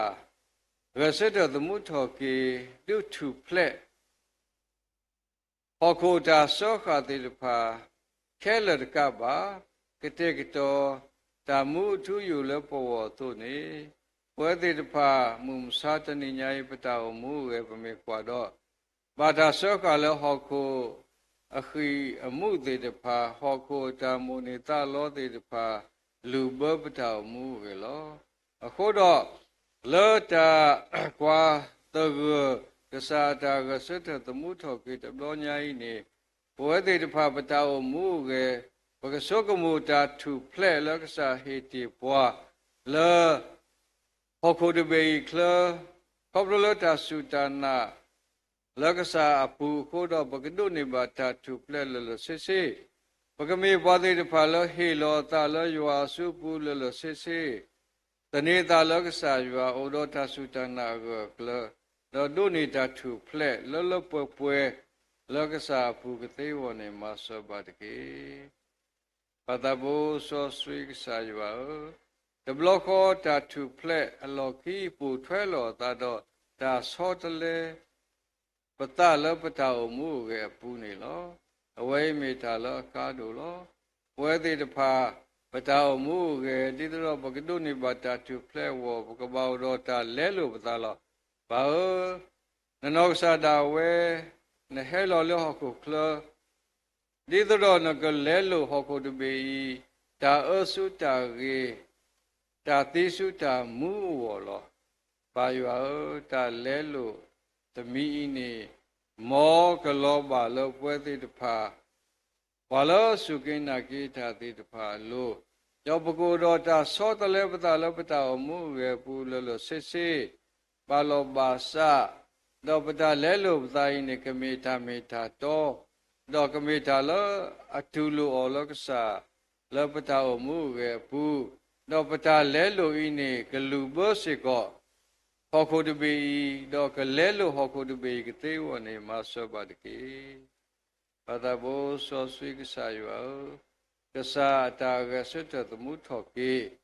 ဂဲၤဆၢထၢၣ်သမူထီၣ်က့ၤ ဒုးထူၣ်ဖျဲး ဟီၣ်ခိၣ်တၢ်စၢဃာ်သ့ၣ်တဖၣ် ခဲလၢာ်တကးဘၣ်, ကတဲာ်ကတီၤတၢ်မူအထူအယိာ်လၢပဂီၢ်အသိးန့ၣ်, ပဝဲသ့ၣ်တဖၣ် မုၢ်မဆါတနံၤညါအံၤ ပတၢ်အိၣ်မူအိၣ်ဂဲၤ ပမ့ၢ်ကွၢ်ဒီး ဘၣ်တၢ်စၢဃာ်လၢဟီၣ်ခိၣ်အဃံၢ်အမူးသ့ၣ်တဖၣ်, ဟီၣ်ခိၣ်အတၢ်မိၣ်န့ၢ်သးလီသ့ၣ်တဖၣ် လုၣ်ဘၢပတၢ်အိၣ်မူအိၣ်ဂဲၤလီၤ. အဃိဒီး လၢတၢ်ကွၢ်သဂၢၢ် ကစၢ်အတၢ်ဂဲၤဆၢထၢၣ်သမူထီၣ်က့ၤတဘျီညါအံၤန့ၣ်, ပဝဲသ့ၣ်တဖၣ်ပတၢ်အိၣ်မူအိၣ်ဂဲၤ, ပကဆိကမိၣ်တၢ်ထူၣ်ဖျဲးလၢကစၢ်ဟ့ၣ်တ့ၢ်ပှၤ လၢ ဟီၣ်ခိၣ်တဘ့ၣ်အံၤအချၢ, ခီဖျိလၢတၢ်စူၢ်တၢ်နာ် လၢကစၢ်အပူၤအဃိဒီး ပကဒိးန့ၢ်ဘၣ်တၢ်ထူၣ်ဖျဲးလၢာ်လၢာ်ဆ့ဆ့, ပကမ့ၢ်ပှၤသ့ၣ်တဖၣ်လၢဟ့ၣ်လီၤအသးလၢယွၤအစုပူၤလၢာ်လၢာ်ဆ့ဆ့, သန့ၤသးလၢကစၢ်ယွၤ အိၣ်ဒီးတၢ်စူၢ်တၢ်နာ်အဂၢၢ်အကျၢၤ, ဒီးဒိးန့ၢ်တၢ်ထူၣ်ဖျဲးလၢလၢပှဲၤပှဲၤ လၢကစၢ်အပူၤကသ့အဂီၢ်န့ၣ် မၤစၢၤဘၣ်တက့ၢ်. ပၢ်သးဘိစီဆှံကစၢ်ယွၤဧၢ, တဘျီဃီတၢ်ထူၣ်ဖျဲးအလီၢ်ခံပိာ်ထွဲလီၤအသးဒီး တၢ်ဆီတလဲ ပသးလၢပတၢ်အိၣ်မူအိၣ်ဂဲၤအပူၤန့ၣ်လီၤ. အဝဲအံၤမ့ၢ်တၢ်လၢအကါဒိၣ်လီၤ. ပဝဲသ့ၣ်တဖၣ် ပတၢ်အိၣ်မူအိၣ်ဂဲၤ ဒ်သိးဒီးပကဒိးန့ၢ်ဘၣ်တၢ်ထူၣ်ဖျဲးအဂီၢ် ပကဘၣ်အိၣ်ဒီးတၢ်လဲလိာ်ပသးလီၤ. ပၢ်ဧၢ, နနီၢ်ကစၢ်ဒၣ်ဝဲ နဟဲလီၤလၢဟီၣ်ခိၣ်ချၢ ဒ်သိးဒီးနကလဲလိာ်ဟီၣ်ခိၣ်တဘ့ၣ်အံၤ တၢ်အၢဆူတၢ်ဂ့ၤ, တၢ်သံဆူတၢ်မူအဂီၢ်လီၤ. ပၢ်ယွၤဧၢ, တၢ်လဲလိာ်တမံၤအံၤန့ၣ် မ်ကလီၤဘၣ်လၢပဝဲသ့ၣ်တဖၣ် ပှၤလၢအစူၢ်က့ၤနာ်က့ၤတၢ်သ့ၣ်တဖၣ်အလိၤ, ဒီးပကအိၣ်ဒီးတၢ်ဆီတလဲပသးလၢပတၢ်အိၣ်မူအိၣ်ဂဲၤအပူၤလၢာ်လၢာ်ဆ့ဆ့, ဘၣ်လီၤဘၣ်စး, ဒီးပတၢ်လဲလိာ်ပသးအံၤန့ၣ် ကမ့ၢ်တၢ်မ့ၢ်တၢ်တီ, ဒီးကမ့ၢ်တၢ်လၢအတူၢ်လိာ်အီၤလၢကစၢ် လၢပတၢ်အိၣ်မူအိၣ်ဂဲၤအပူၤ, ဒီးပတၢ်လဲလိာ်အံၤန့ၣ် ကလုၢ်ဘၢစ့ၢ်ကီး ဟီၣ်ခိၣ်တဘ့ၣ်အံၤ, ဒီးကလဲလိာ်ဟီၣ်ခိၣ်တဘ့ၣ်အံၤကသ့အဂီၢ်န့ၣ် မၤစၢၤဘၣ်တက့ၢ်. ပၢ်သးဘိစီဆှံကစၢ်ယွၤဧၢ, ကစၢ်အတၢ်ဂဲၤဆၢထၢၣ်သမူထီၣ်က့ၤ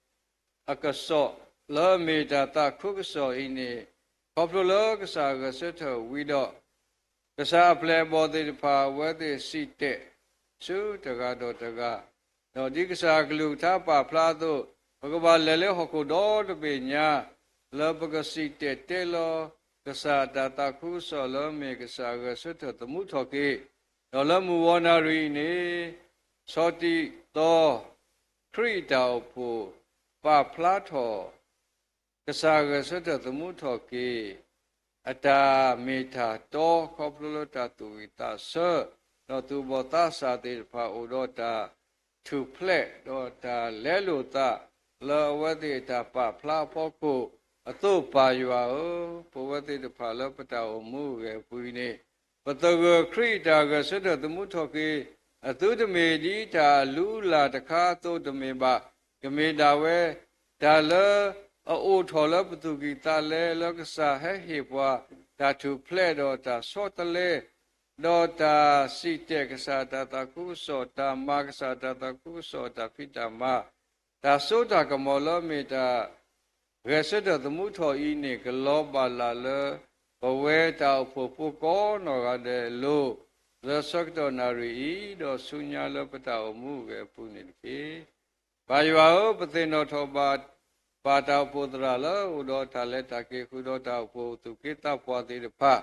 အကစီၣ်လၢအမ့ၢ်တၢ်သးခုကစီၣ်အံၤန့ၣ်, ခီဖျိလၢကစၢ်ဂဲၤဆၢထၢၣ်ဝံၤဒီး ကစၢ်အပျဲၢ်အဘီၣ်သ့ၣ်တဖၣ် အဝဲသ့ၣ်စံၣ်တဲာ်ဆူတဂၤဒီးတဂၤ, ဒီးဒ်ကစၢ်အကလုၢ်ကထါပာ်ဖျါအသိး, ပကဘၣ်လဲၤလၢဟီၣ်ခိၣ်ဒီတဘ့ၣ်ညါ, လၢပကစံၣ်တဲာ်တဲလီၤ ကစၢ်အတၢ်သးခုကစီၣ်လၢအမ့ၢ်ကစၢ်ဂဲၤဆၢထၢၣ်သမူထီၣ်က့ၤ, ဒီးလၢမုၢ်ဝီနၣ်ရံၣ်အံၤန့ၣ်, ဆီတံၣ်သီ ခရံာ်အတၢ်အိၣ်ဖှိၣ် ပာ်ဖျါထီၣ် ကစၢ်ဂဲၤဆၢထၢၣ်သမူထီၣ်က့ၤ အတၢ်မ့ၢ်တၢ်တီ ခီဖျိလၢတၢ်သူၣ်ဝံၣ်သးဆၢ, ဒီးသူၣ်ဘီၣ်သးစၢ်သ့ၣ်တဖၣ်အိၣ်ဒီးတၢ်ထူၣ်ဖျဲး ဒီးတၢ်လဲလိာ်သး လၢအဝဲသ့ၣ်အတၢ်ပာ်ဖျါအဖီခိၣ်အသိး ပၢ်ယွၤဧၢ, ပဝဲသ့ၣ်တဖၣ်လၢပတၢ်အိၣ်မူအိၣ်ဂဲၤအပူၤအံၤန့ၣ်, ပသဂၢၢ်ခရံာ်အတၢ်ဂဲၤဆၢထၢၣ်သမူထီၣ်က့ၤ အသုတမ့ၢ်ဒ်တၢ်အလုၢ်အလၢ်တခါအသိးတမ့ၢ်ဘၣ်, ကမ့ၢ်ဒၣ်ဝဲ တၢ်လၢအအိၣ်ထီၣ်လၢပသူၣ်ကံၢ်သးလဲ လၢကစၢ်ဟဲဟ့ၣ်ပှၤ တၢ်ထူၣ်ဖျဲးဒီးတၢ်ဆီတလဲ, ဒီးတၢ်စံၣ်တဲာ်ကစၢ်တၢ်သးခုကစီၣ်, တၢ်မၤကစၢ်တၢ်သးခုကစီၣ် တၢ်ဖံးတၢ်မၤ, တၢ်စိတၢ်ကမီၤလၢအမ့ၢ်တၢ် ဂဲၤဆၢထၢၣ်သမူထီၣ်အံၤန့ၣ် ကလီၤဘၣ်လၢ်လၢ ပဝဲတၢ်အိၣ်ဖှိၣ်ဖိကိးနီၢ်ဂၤဒဲးအလိၤ, လၢဆၢကတီၢ်နၣ်ရံၣ်အံၤ ဒီးဆူညါလၢပတၢ်အိၣ်မူအိၣ်ဂဲၤအပူၤန့ၣ်တက့ၢ်. ပၢ်ယွၤဧၢ, ပသ့ၣ်နီၣ်ထီၣ်ဘၣ် ပၢ်တၢ်အိၣ်ဖှိၣ်သရၣ်လၢအိၣ်ဒီးတၢ်လဲၤတၢ်က့ၤဃုာ်ဒီးတၢ်အိၣ်ဖှိၣ်သူၣ်က့သးပှၢ်သ့ၣ်တဖၣ်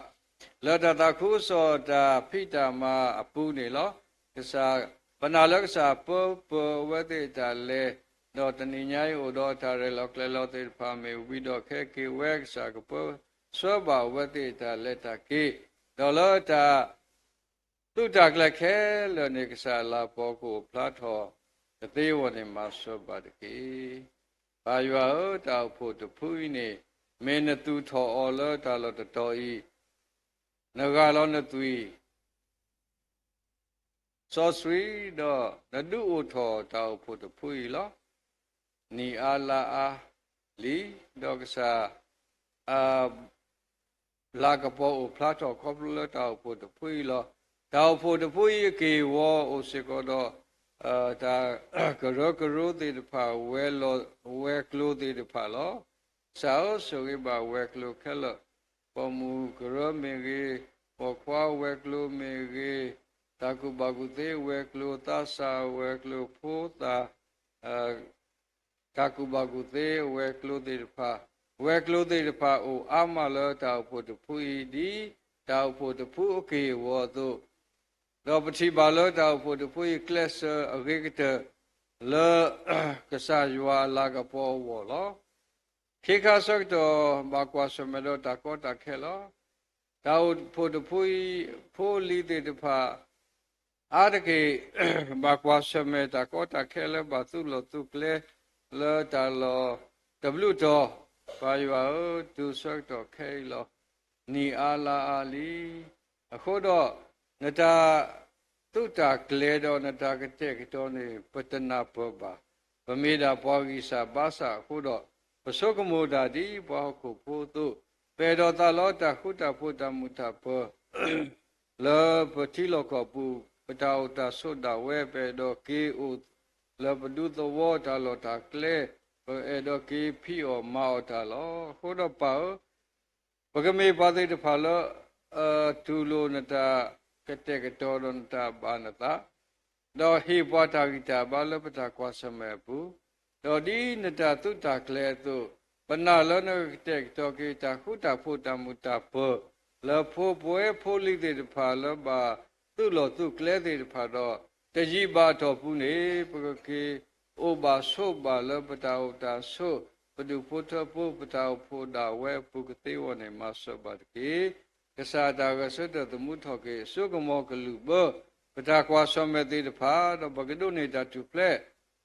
လၢတၢ်သးခုကစီၣ်တၢ်ဖံးတၢ်မၤအပူၤန့ၣ်လီၤ. ကစၢ်, ပနာ်လၢကစၢ်ပၢပၢၤအဝဲသ့ၣ်အတၢ်လဲၤ, ဒီးတနံၤညါအံၤအိၣ်ဒီးတၢ်ရဲၣ်လီၤကျဲၤလီၤသ့ၣ်တဖၣ်မ့ၢ်ဝံၤဒီးခဲက့ၤဝဲ ကစၢ်ကပၢဆှၢဘၣ်အဝဲသ့ၣ်အတၢ်လဲၤတၢ်က့ၤ, ဒီးလၢတၢ် သူၣ်တၢ်ကျဲၤခဲလၢာ်န့ၣ် ကစၢ်အလၤကပီၤကအိၣ်ဖျါထီၣ်ကသ့အဂီၢ်န့ၣ် မၤစၢၤဘၣ်တက့ၢ်. ပၢ်ယွၤဧၢ, တၢ်အိၣ်ဖှိၣ်တဖုအံၤန့ၣ် မ့ၢ်နသူၣ်ထီၣ်အီၤလၢတၢ်လီၢ်တတီၤအံၤ, နဂၢ်လီၤနသွံၣ် စီဆှံ, ဒီးနဒုးအိၣ်ထီၣ်တၢ်အိၣ်ဖှိၣ်တဖုအံၤလီၤ. နံၣ်အါလါအါလံ, ဒီးကစၢ် လၤကပီၤအိၣ်ဖျါထီၣ်ခီဖျိလၢတၢ်အိၣ်ဖှိၣ်တဖုအံၤလီၤ. တၢ်အိၣ်ဖှိၣ်တဖုအံၤအက့ၢ်အဂီၤအိၣ်စ့ၢ်ကီးဒီး တၢ်ကရၢကရိသ့ၣ်တဖၣ် ဝဲၤကျိၤသ့ၣ်တဖၣ်လီၤ. ကစၢ်ဧၢ, ဆိၣ်ဂ့ၤဘၣ်ဝဲၤကျိၤခဲလၢာ်, ပိာ်မုၣ်ကရၢမ့ၢ်ဂ့ၤ, ပိာ်ခွါဝဲၤကျိၤမ့ၢ်ဂ့ၤ, တၢ်ကူၣ်ဘၣ်ကူၣ်သ့ဝဲၤကျိၤ, သးစၢ်ဝဲၤကျိၤ, ဖိသၣ် တၢ်ကူၣ်ဘၣ်ကူၣ်သ့ဝဲၤကျိၤသ့ၣ်တဖၣ်, ဝဲၤကျိၤသ့ၣ်တဖၣ်အိၣ်အါမးလၢတၢ်အိၣ်ဖှိၣ်တဖုအံၤ ဒ်တၢ်အိၣ်ဖှိၣ်တဖုအက့ၢ်အဂီၤအသိး, ဒီးပထံၣ်ဘၣ်လၢတၢ်အိၣ်ဖှိၣ်တဖုအံၤကျဲးစၢးအဂ့ၤကတၢၢ် လၢ ကစၢ်ယွၤအလၤကပီၤအဂီၢ်လီၤ. ခ့ခါဆၢကတီၢ် ဘၣ်ကွၢ်ဆၢၣ်မဲာ်ဒီးတၢ်ကီတၢ်ခဲလီၤ. တၢ်အိၣ်ဖှိၣ်တဖုအံၤ ဖိလံၤသ့ၣ်တဖၣ် အါတက့ၢ် ဘၣ်ကွၢ်ဆၢၣ်မဲာ်တၢ်ကီတၢ်ခဲလၢဘၣ်သူၣ်လီၤသူၣ်ကျဲ လၢတၢ်လီၢ်တဘျုးတီၤ, ပၢ်ယွၤဧၢ, တုၤဆၢကတီၢ်ခဲအံၤလီၤ. နံၣ်အါလါအါလံ. အဃိဒီး နတၢ် သူၣ်တၢ်ကျဲၤဒီးနတၢ်ကတဲာ်ကတီၤန့ၣ် ပတနၢ်ပၢၢ်ဘၣ်. ပမ့ၢ်ဒၣ်ပှၤဂံၢ်စၢ်ဘါစၢ်အဃိဒီး ပဆိကမိၣ်တၢ်ဒ်ပှၤဟီၣ်ခိၣ်ဖိအသိး, ပအဲၣ်ဒိးသးလီတၢ်ဃူတၢ်ဖိးတၢ်မုာ်တၢ်ပၢၤ လၢပထံလီၢ်ကီၢ်ပူၤ, ပတၢ်အိၣ်တၢ်ဆိးဒၣ်ဝဲ, ပအဲၣ်ဒိးက့ၤအိၣ်လၢပဒူသဝီတၢ်လီၢ်တၢ်ကျဲ, ပအဲၣ်ဒိးက့ၤဖံးအီၣ်မၤအီၣ်တၢ်လီၤ. အဃိဒီးပၢ်ဧၢ, ပကမ့ၢ်ပှၤသ့ၣ်တဖၣ်လၢ တူၢ်လိာ်နတၢ်ကတဲာ်ကတီၤဒီးနတၢ်ဘၣ်နသး, ဒီးဟ့ၣ်ပှၤတၢ်ဂံၢ်တၢ်ဘါလၢပတၢ်ကွၢ်ဆၢၣ်မဲာ်အပူၤ, ဒီးဒ်နတၢ်သူၣ်တၢ်ကျဲၤအသိး, ပနာ်လၢနကကတဲာ်ကတီၤက့ၤတၢ်ဃူတၢ်ဖိးတၢ်မုာ်တၢ်ပၢၤ လၢဖိပဝဲဖိလံၤသ့ၣ်တဖၣ်လၢဘၣ်သူၣ်လီၤသူၣ်ကျဲသ့ၣ်တဖၣ်ဒီး, တယံာ်ဘၣ်အတီၢ်ပူၤန့ၣ် ပကက့ၤအိၣ်ဘၣ်ဆိးဘၣ်လၢပတၢ်အိၣ်တၢ်ဆိး, ပဒူၣ်ဖိထၢဖိ ပတၢ်အိၣ်ဖှိၣ်ဒၣ်ဝဲအပူၤကသ့အဂီၢ်န့ၣ် မၤစၢၤဘၣ်တက့ၢ်. ကစၢ်အတၢ်ဂဲၤဆၢထၢၣ်သမူထီၣ်က့ၤ အစိကမီၤကလုၢ်ဘၢ ပတၢ်ကွၢ်ဆၢၣ်မဲာ်သ့ၣ်တဖၣ်, ဒီးပကဒိးန့ၢ်တၢ်ထူၣ်ဖျဲး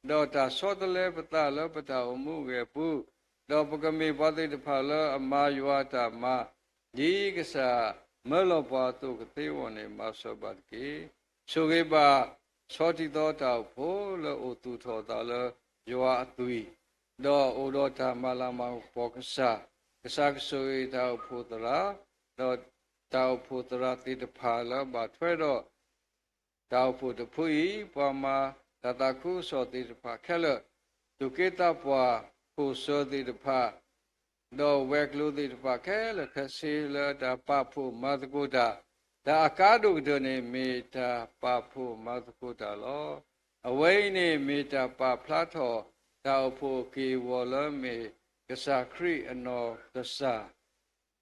ဒီးတၢ်ဆီတလဲပသးလၢပတၢ်အိၣ်မူအဂ့ၢ်အပူၤ, ဒီးပကမ့ၢ်ပှၤသ့ၣ်တဖၣ်လၢအမၤယွၤအတၢ်မၤ, ဒ်ကစၢ်မၢလီၤပှၤအသိးကသ့အဂီၢ်န့ၣ် မၤစၢၤဘၣ်တက့ၢ်. ဆိၣ်ဂ့ၤဘၣ် ဆီထံသီတၢ်အိၣ်ဖှိၣ်လၢအိၣ်သူၣ်ထီၣ်အသးလၢယွၤအသွံၣ်, ဒီးအိၣ်ဒီးတၢ်မၤလၤမၤကပီၤကစၢ်, ကစၢ်ကဆိၣ်ဂ့ၤတၢ်အိၣ်ဖှိၣ်သရၣ်, ဒီးတၢ်အိၣ်ဖှိၣ်သရၣ်သ့ၣ်တဖၣ်လၢဘၣ်ထွဲဒီး တၢ်အိၣ်ဖှိၣ်တဖုအံၤ, ပှၤမၤတၢ်သးခုကစီၣ်သ့ၣ်တဖၣ်ခဲလၢာ်, သူၣ်က့သးပှၢ်, ခိၣ်စၢၤသ့ၣ်တဖၣ်, ဒီးဝဲၤကျိၤသ့ၣ်တဖၣ်ခဲလၢာ်ခဲဆ့လၢတၢ်ပာ်ဖှိၣ်မၤသကိးတၢ်, တၢ်အကါဒိၣ်ကတၢၢ်န့ၣ် မ့ၢ်တၢ်ပာ်ဖှိၣ်မၤသကိးတၢ်လီၤ. အဝဲအံၤန့ၣ်မ့ၢ်တၢ်ပာ်ဖျါထီၣ် တၢ်အိၣ်ဖှိၣ်အက့ၢ်အဂီၤလၢမ့ၢ်ကစၢ်ခရံာ်အနီၢ်ကစၢ်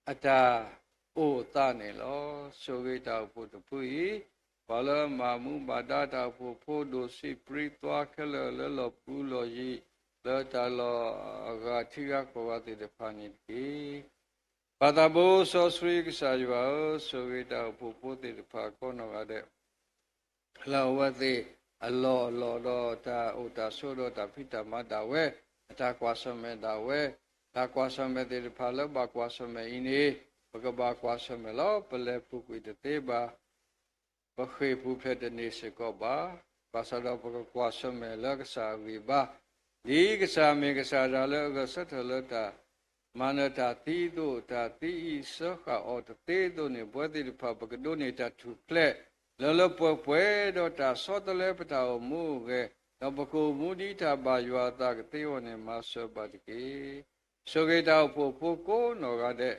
အတၢ်အိၣ်သးန့ၣ်လီၤ. ဆိၣ်ဂ့ၤတၢ်အိၣ်ဖှိၣ်တဖုအံၤ, ပှၤလၢမၤမူဘၣ်ဒါတၢ်အိၣ်ဖှိၣ်ဖိ ဒိၣ်စံးပြံသွါခဲလၢာ်လၢလီၢ်ဘူးလီၢ်ယံၤ လၢတၢ်လီၢ်အဂၤထံဂၤကီၢ်ဂၤသ့ၣ်တဖၣ်န့ၣ်တက့ၢ်. ပၢ်သးဘိစီဆှံကစၢ်ယွၤဧၢ, ဆိၣ်ဂ့ၤတၢ်အိၣ်ဖှိၣ်ဖိသ့ၣ်တဖၣ်ကိးနီၢ်ဂၤဒဲး လၢအဝဲသ့ၣ်အလီၢ်အလီၢ်ဒီးတၢ်အိၣ်တၢ်ဆိးဒီးတၢ်ဖံးတၢ်မၤဒၣ်ဝဲ, အတၢ်ကွၢ်ဆၢၣ်မဲာ်ဒၣ်ဝဲ, တၢ်ကွၢ်ဆၢၣ်မဲာ်သ့ၣ်တဖၣ်လၢဘၣ်ကွၢ်ဆၢၣ်မဲာ်အံၤန့ၣ်, ပကဘၣ်ကွၢ်ဆၢၣ်မဲာ်လီၤ. ပလဲၤပူၤကွံာ်တသ့ဘၣ်, ပဃ့ၢ်ပူၤဖျဲးတန့ၢ်စ့ၢ်ကီးဘၣ်. ဘၣ်ဆၣ်ဒီးပကကွၢ်ဆၢၣ်မဲာ်လၢကစၢ်အဂံၢ်ဘါ, ဒ်ကစၢ်မ့ၢ်ကစၢ်ဒၣ်လၢအဂဲၤဆၢထၢၣ်လၢတၢ် မၤနၢၤတၢ်သံအသိး, တၢ်သံအံၤစၢဃာ်အီၤတသ့အသိးန့ၣ်, ပဝဲသ့ၣ်တဖၣ်ပကဒိးန့ၢ်တၢ်ထူၣ်ဖျဲး လၢလၢပှဲၤပှဲၤဒီးတၢ်ဆီတလဲပတၢ်အိၣ်မူအဂ့ၢ်, ဒီးပကအိၣ်မူဒ်တၢ်ဘၣ်ယွၤအသးကသ့အဂီၢ်န့ၣ် မၤစၢၤဘၣ်တက့ၢ်. ဆိၣ်ဂ့ၤတၢ်အိၣ်ဖှိၣ်ဖိကိးနီၢ်ဂၤဒဲး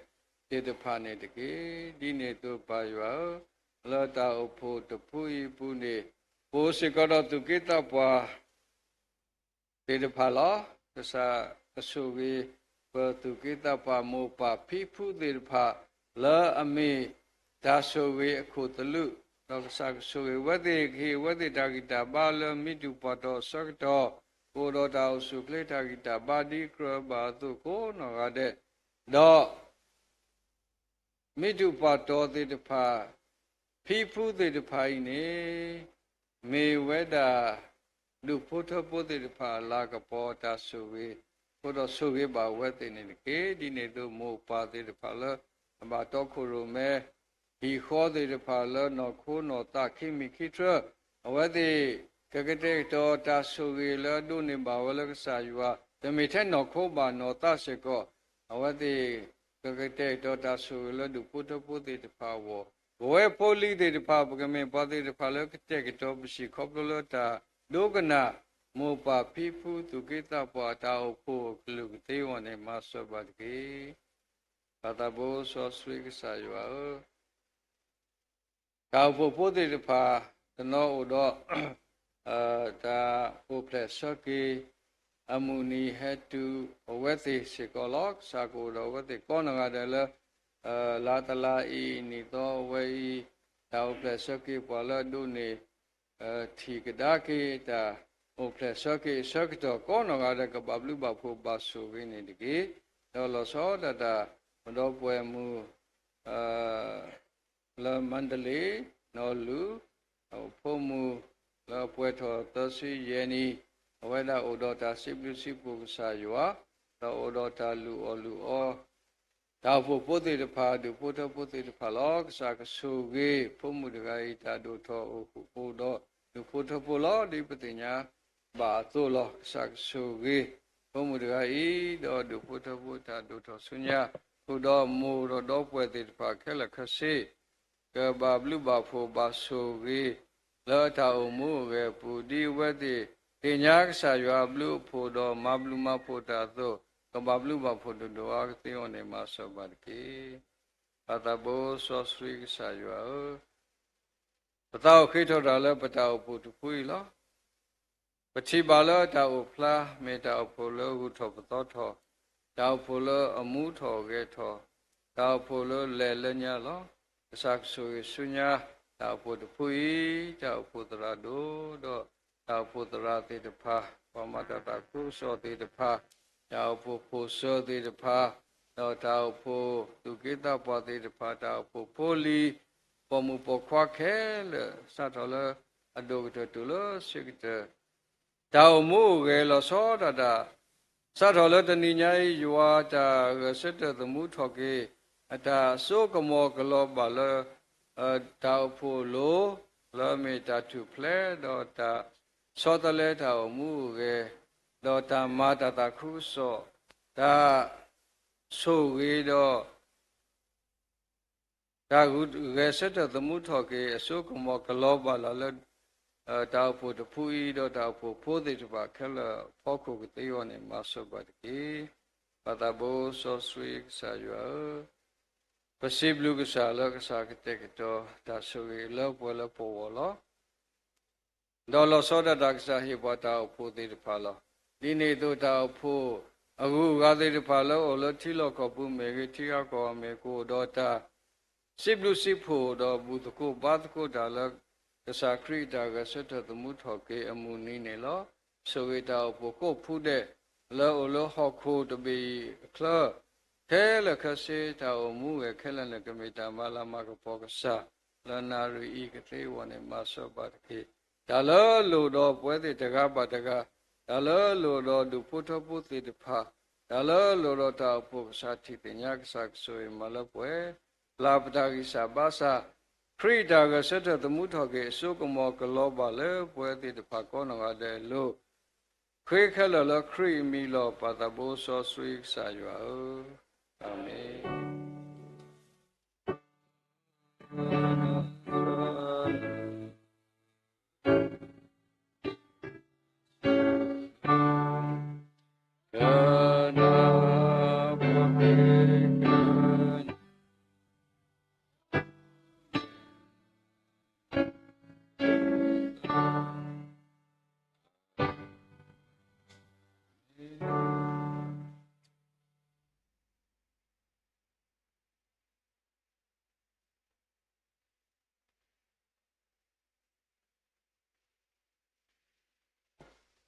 သ့ၣ်တဖၣ်န့ၣ်တက့ၢ်. ဒ်န့ၣ်အသိးပၢ်ယွၤဧၢ, လၢတၢ်အိၣ်ဖှိၣ်တဖုအံၤအပူၤန့ၣ်, ပအိၣ်စ့ၢ်ကီးဒီးသူၣ်က့သးပှၢ် သ့ၣ် သ့ၣ်တဖၣ်လီၤ. ကစၢ်ကဆိၣ်ဂ့ၤ ပသူၣ်က့သးပှၢ်မိၢ်ပၢ်ဖံဖုသ့ၣ်တဖၣ် လၢအမ့ၢ်တၢ်ဆိၣ်ဂ့ၤအခိၣ်သလုး, ဒီးကစၢ်ကဆိၣ်ဂ့ၤအဝဲသ့ၣ် ကဟ့ၣ်အဝဲသ့ၣ်တၢ်ဂံၢ်တၢ်ဘါလၢမံတူၢ်ပှၢ်တီၢ်အဆၢကတီၢ်, ကအိၣ်ဒီးတၢ်အိၣ်ဆူၣ်အိၣ်ချ့တၢ်ဂံၢ်တၢ်ဘါဒ်ကြၢးဘၣ်အသိးကိးနီၢ်ဂၤဒဲး, ဒီး မံတူၢ်ပှၢ်တီၢ်သ့ၣ်တဖၣ်, ဖံဖုသ့ၣ်တဖၣ်အံၤန့ၣ် မ့ၢ်ဝဲဒၣ် ဒူၣ်ဖိထၢဖိသ့ၣ်တဖၣ်အလၤကပီၤတၢ်ဆိၣ်ဂ့ၤ, အဃိဒီးဆိၣ်ဂ့ၤဘၣ်အဝဲသ့ၣ်န့ၣ်တက့ၢ်. ဒ်န့ၣ်အသိးမိၢ်ပၢ်သ့ၣ်တဖၣ်လၢ အဘၣ်တီခိၣ်ရိၣ်မဲ ဟံၣ်ဃီသ့ၣ်တဖၣ်လၢနီၢ်ခိနီၢ်သးခံမံၤခံတြၢၤ, အဝဲသ့ၣ် ကကတဲာ်ကတီၤတၢ်ဆိၣ်ဂ့ၤလၢအဒိးန့ၢ်ဘၣ်ဝဲလၢကစၢ်ယွၤ, တမ့ၢ်ထဲနီၢ်ခိဘၣ်နီၢ်သးစ့ၢ်ကီး, အဝဲသ့ၣ် ကကတဲာ်ကတီၤတၢ်ဆိၣ်ဂ့ၤလၢဒူၣ်ဖိထၢဖိသ့ၣ်တဖၣ်အဂီၢ်, ပဝဲဖိလံၤသ့ၣ်တဖၣ် ပကမ့ၢ်ပှၤသ့ၣ်တဖၣ်လၢကတဲာ်ကတီၤပစံၣ်ခီဖျိလၢတၢ်ဒိကနၣ် မိၢ်ပၢ်ဖံဖုသူၣ်က့သးပှၢ်တၢ်အိၣ်ဖှိၣ်အကလုၢ်ကသ့အဂီၢ်န့ၣ် မၤစၢၤဘၣ်တက့ၢ်. ပၢ်သးဘိစီဆှံကစၢ်ယွၤဧၢ, တၢ်အိၣ်ဖှိၣ်ဖိသ့ၣ်တဖၣ် တနီၤအိၣ်ဒီး တၢ်အိၣ်ဖျဲၣ်ဆၢက့ၤ အမုၢ်နံၤဟဲတုၤအဝဲသ့ၣ်စ့ၢ်ကီးလီၤ. ကစၢ်ကအိၣ်ဒီးအဝဲသ့ၣ်ကိးနီၢ်ဂၤဒဲးလၢ လါတလါအံၤ နံၣ်သီအဝဲအံၤ တၢ်အိၣ်ဖျဲၣ်ဆၢက့ၤပှၤလၢအဒိးန့ၢ် ထံၣ်ကဒါက့ၤ တၢ်အိၣ်ဖျဲၣ်ဆၢက့ၤအဆၢကတီၢ်ကိးနီၢ်ဂၤဒဲး ကဘၣ်ဘျုးဘၣ်ဖှိၣ်ဘၣ်ဆိၣ်ဂ့ၤန့ၣ်တက့ၢ်. ဒီးလီၤဆီဒၣ်တၢ် ပဒီပုၢ်ဝဲၢ်မုၣ် လၢမါဒလ့ၣ် နီၢ်လူၢ် အဖိမုၣ်လၢအပှဲၤထီၣ်သၢဆံယဲၢ်နံၣ်, အဝဲဒၣ်အိၣ်ဒီးတၢ်စံးဘျုးစံးဖှိၣ်ကစၢ်ယွၤ, ဒီးအိၣ်ဒီးတၢ်လုၢ်အီၣ်လုၢ်အီ တၢ်အိၣ်ဖှိၣ်ဖိသ့ၣ်တဖၣ် ဒူၣ်ဖိထၢဖိသ့ၣ်တဖၣ်လီၤ. ကစၢ်ကဆိၣ်ဂ့ၤဖိမုၣ်တဂၤအံၤ တၢ်ဒိၣ်ထီၣ်အိၣ်ဒီးဒူၣ်ဖိထၢဖိလီၤ. ဒ်ပသ့ၣ်ညါဘၣ်အသိးလီၤ. ကစၢ်ကဆိၣ်ဂ့ၤဖိမုၣ်တဂၤအံၤ ဒီးဒူၣ်ဖိထၢဖိတၢ်ဒိၣ်ထီၣ်ဆူညါ, ဃုာ်ဒီးမိၢ်ဒီးဒီပုၢ်ဝဲၢ်သ့ၣ်တဖၣ်ခဲလၢာ်ခဲဆ့ ကဘၣ်ဘျုးဘၣ်ဖှိၣ်ဘၣ်ဆိၣ်ဂ့ၤ လၢတၢ်အိၣ်မူအဂဲၤအပူၤ ဒ်အဝဲသ့ၣ်သ့ၣ်ညါကစၢ်ယွၤအဘျုးအဖှိၣ်ဒီးမၤဘျုးမၤဖှိၣ်တၢ်အသိး, ကဘၣ်ဘျုးဘၣ်ဖှိၣ်ဒိၣ်ဒိၣ်အါကသ့အဂီၢ်န့ၣ် မၤစၢၤဘၣ်တက့ၢ်. ပၢ်သးဘိစီဆှံကစၢ်ယွၤဧၢ, ပသးအိၣ်ဃ့ထီၣ်တၢ်လၢပတၢ်အိၣ်ဖှိၣ်တဖုအံၤလီၤ. ပထံၣ်ဘၣ်လၢတၢ်အိၣ်ဖျါ မ့ၢ်တၢ်အိၣ်ဖှိၣ်လၢဂုၤထီၣ်ပသီထီၣ်, တၢ်အိၣ်ဖှိၣ်လၢအမူထီၣ်ဂဲၤထီၣ်, တၢ်အိၣ်ဖှိၣ်လၢလဲၤလၢညါလီၤ. ကစၢ်ကဆိၣ်ဂ့ၤဆူညါ တၢ်အိၣ်ဖှိၣ်တဖုအံၤ, တၢ်အိၣ်ဖှိၣ်သရၣ်ဒိၣ်ဒီး တၢ်အိၣ်ဖှိၣ်သရၣ်သ့ၣ်တဖၣ်, ပှၤမၤတၢ်သးခုကစီၣ်သ့ၣ်တဖၣ်, တၢ်အိၣ်ဖှိၣ်ဖိၣ်စၢၤသ့ၣ်တဖၣ်, ဒီးတၢ်အိၣ်ဖှိၣ်သူၣ်က့သးပှၢ်သ့ၣ်တဖၣ်, တၢ်အိၣ်ဖှိၣ်ဖိလံၤ ပိာ်မုၣ်ပိာ်ခွါခဲလၢာ် စးထီၣ်လၢအဒိၣ်ကတၢၢ်တုၤလၢဆံးကတၢၢ် တၢ်အိၣ်မူအိၣ်ဂဲၤလီၤဆီဒၣ်တၢ်, စးထီၣ်လၢတနံၤညါအံၤ ယွၤတၢ်ဂဲၤဆၢထၢၣ်သမူထီၣ်က့ၤ အတၢ်စိကမီၤကလီၤဘၣ်လၢ တၢ်အိၣ်ဖှိၣ်လိၤ လၢအမ့ၢ်တၢ်ထူၣ်ဖျဲး ဒီးတၢ်ဆီတလဲတၢ်အိၣ်မူအိၣ်ဂဲၤ, ဒီးတၢ်မၤတၢ်သးခုကစီၣ်, တၢ်ဆိၣ်ဂ့ၤဒီး တၢ်ဂဲၤဆၢထၢၣ်သမူထီၣ်က့ၤ အစိကမီၤကလီၤဘၣ်လၢ်လၢ တၢ်အိၣ်ဖှိၣ်တဖုအံၤ ဒီးတၢ်အိၣ်ဖှိၣ်ဖိသ့ၣ်တဖၣ်ခဲလၢာ်အဖီခိၣ်ကသ့အဂီၢ်န့ၣ် မၤစၢၤဘၣ်တက့ၢ်. ပၢ်သးဘိစီဆှံကစၢ်ယွၤဧၢ, ပစံးဘျုးကစၢ်လၢကစၢ်ကတဲာ်ကတီၤတၢ်ဆိၣ်ဂ့ၤလၢပှဲၤလၢပဂီၢ်လီၤ. ဒီးလီၤဆီဒၣ်တၢ် ကစၢ်ဟ့ၣ်ပှၤတၢ်အိၣ်ဖှိၣ်သ့ၣ်တဖၣ်လီၤ. ဒ်န့ၣ်အသိးတၢ်အိၣ်ဖှိၣ်အဂုၤအဂၤသ့ၣ်တဖၣ်လၢအိၣ်လၢထံလီၢ်ကီၢ်ပူၤမ့ၢ်ဂ့ၤ, ထံဂၤကီၢ်ဂၤမ့ၢ်ဂ့ၤ ကအိၣ်ဒီးတၢ် စံးဘျုးစံးဖှိၣ်ဒီးဘူၣ်သကိးဘါသကိးတၢ်လၢ ကစၢ်ခရံာ်အတၢ်ဂဲၤဆၢထၢၣ်သမူထီၣ်က့ၤအမုၢ်နံၤန့ၣ်လီၤ. ဆိၣ်ဂ့ၤတၢ်အိၣ်ဖှိၣ်ကိးဖုဒဲး လၢအိၣ်လၢဟီၣ်ခိၣ်တဘ့ၣ်အံၤအချၢ ခဲလၢာ်ခဲဆ့ တၢ်အိၣ်မူအိၣ်ဂဲၤခဲလၢာ်န့ၣ် ကမ့ၢ်တၢ်မၤလၤမၤကပီၤကစၢ် လၢနၣ်ရံၣ်အံၤကသ့အဂီၢ်န့ၣ် မၤစၢၤဘၣ်တက့ၢ်. တၢ်လၢလိၣ်ဒီးပဝဲသ့ၣ်တဂၤဘၣ်တဂၤ, တၢ်လၢလိၣ်ဒီးဒူၣ်ဖိထၢဖိသ့ၣ်တဖၣ်, တၢ်လၢလိၣ်ဒီးတၢ်အိၣ်ဖှိၣ်ကစၢ်ထံၣ်သ့ၣ်ညါ ကစၢ်ကဆိၣ်ဂ့ၤမၤလၢပှဲၤ ပျၢ်ပတၢ်ဂံၢ်စၢ်ဘါစၢ်, ခရံာ်အတၢ်ဂဲၤဆၢထၢၣ်သမူထီၣ်က့ၤ အစိကမီၤကလီၤဘၣ်လၢပဝဲသ့ၣ်တဖၣ်ကိးနီၢ်ဂၤဒဲးအလိၤ, ဃ့ခဲလၢာ်လၢခရံာ်အမံၤလီၤ. ပၢ်သးဘိစီဆှံကစၢ်ယွၤဧၢ, အၤမ့ၣ်.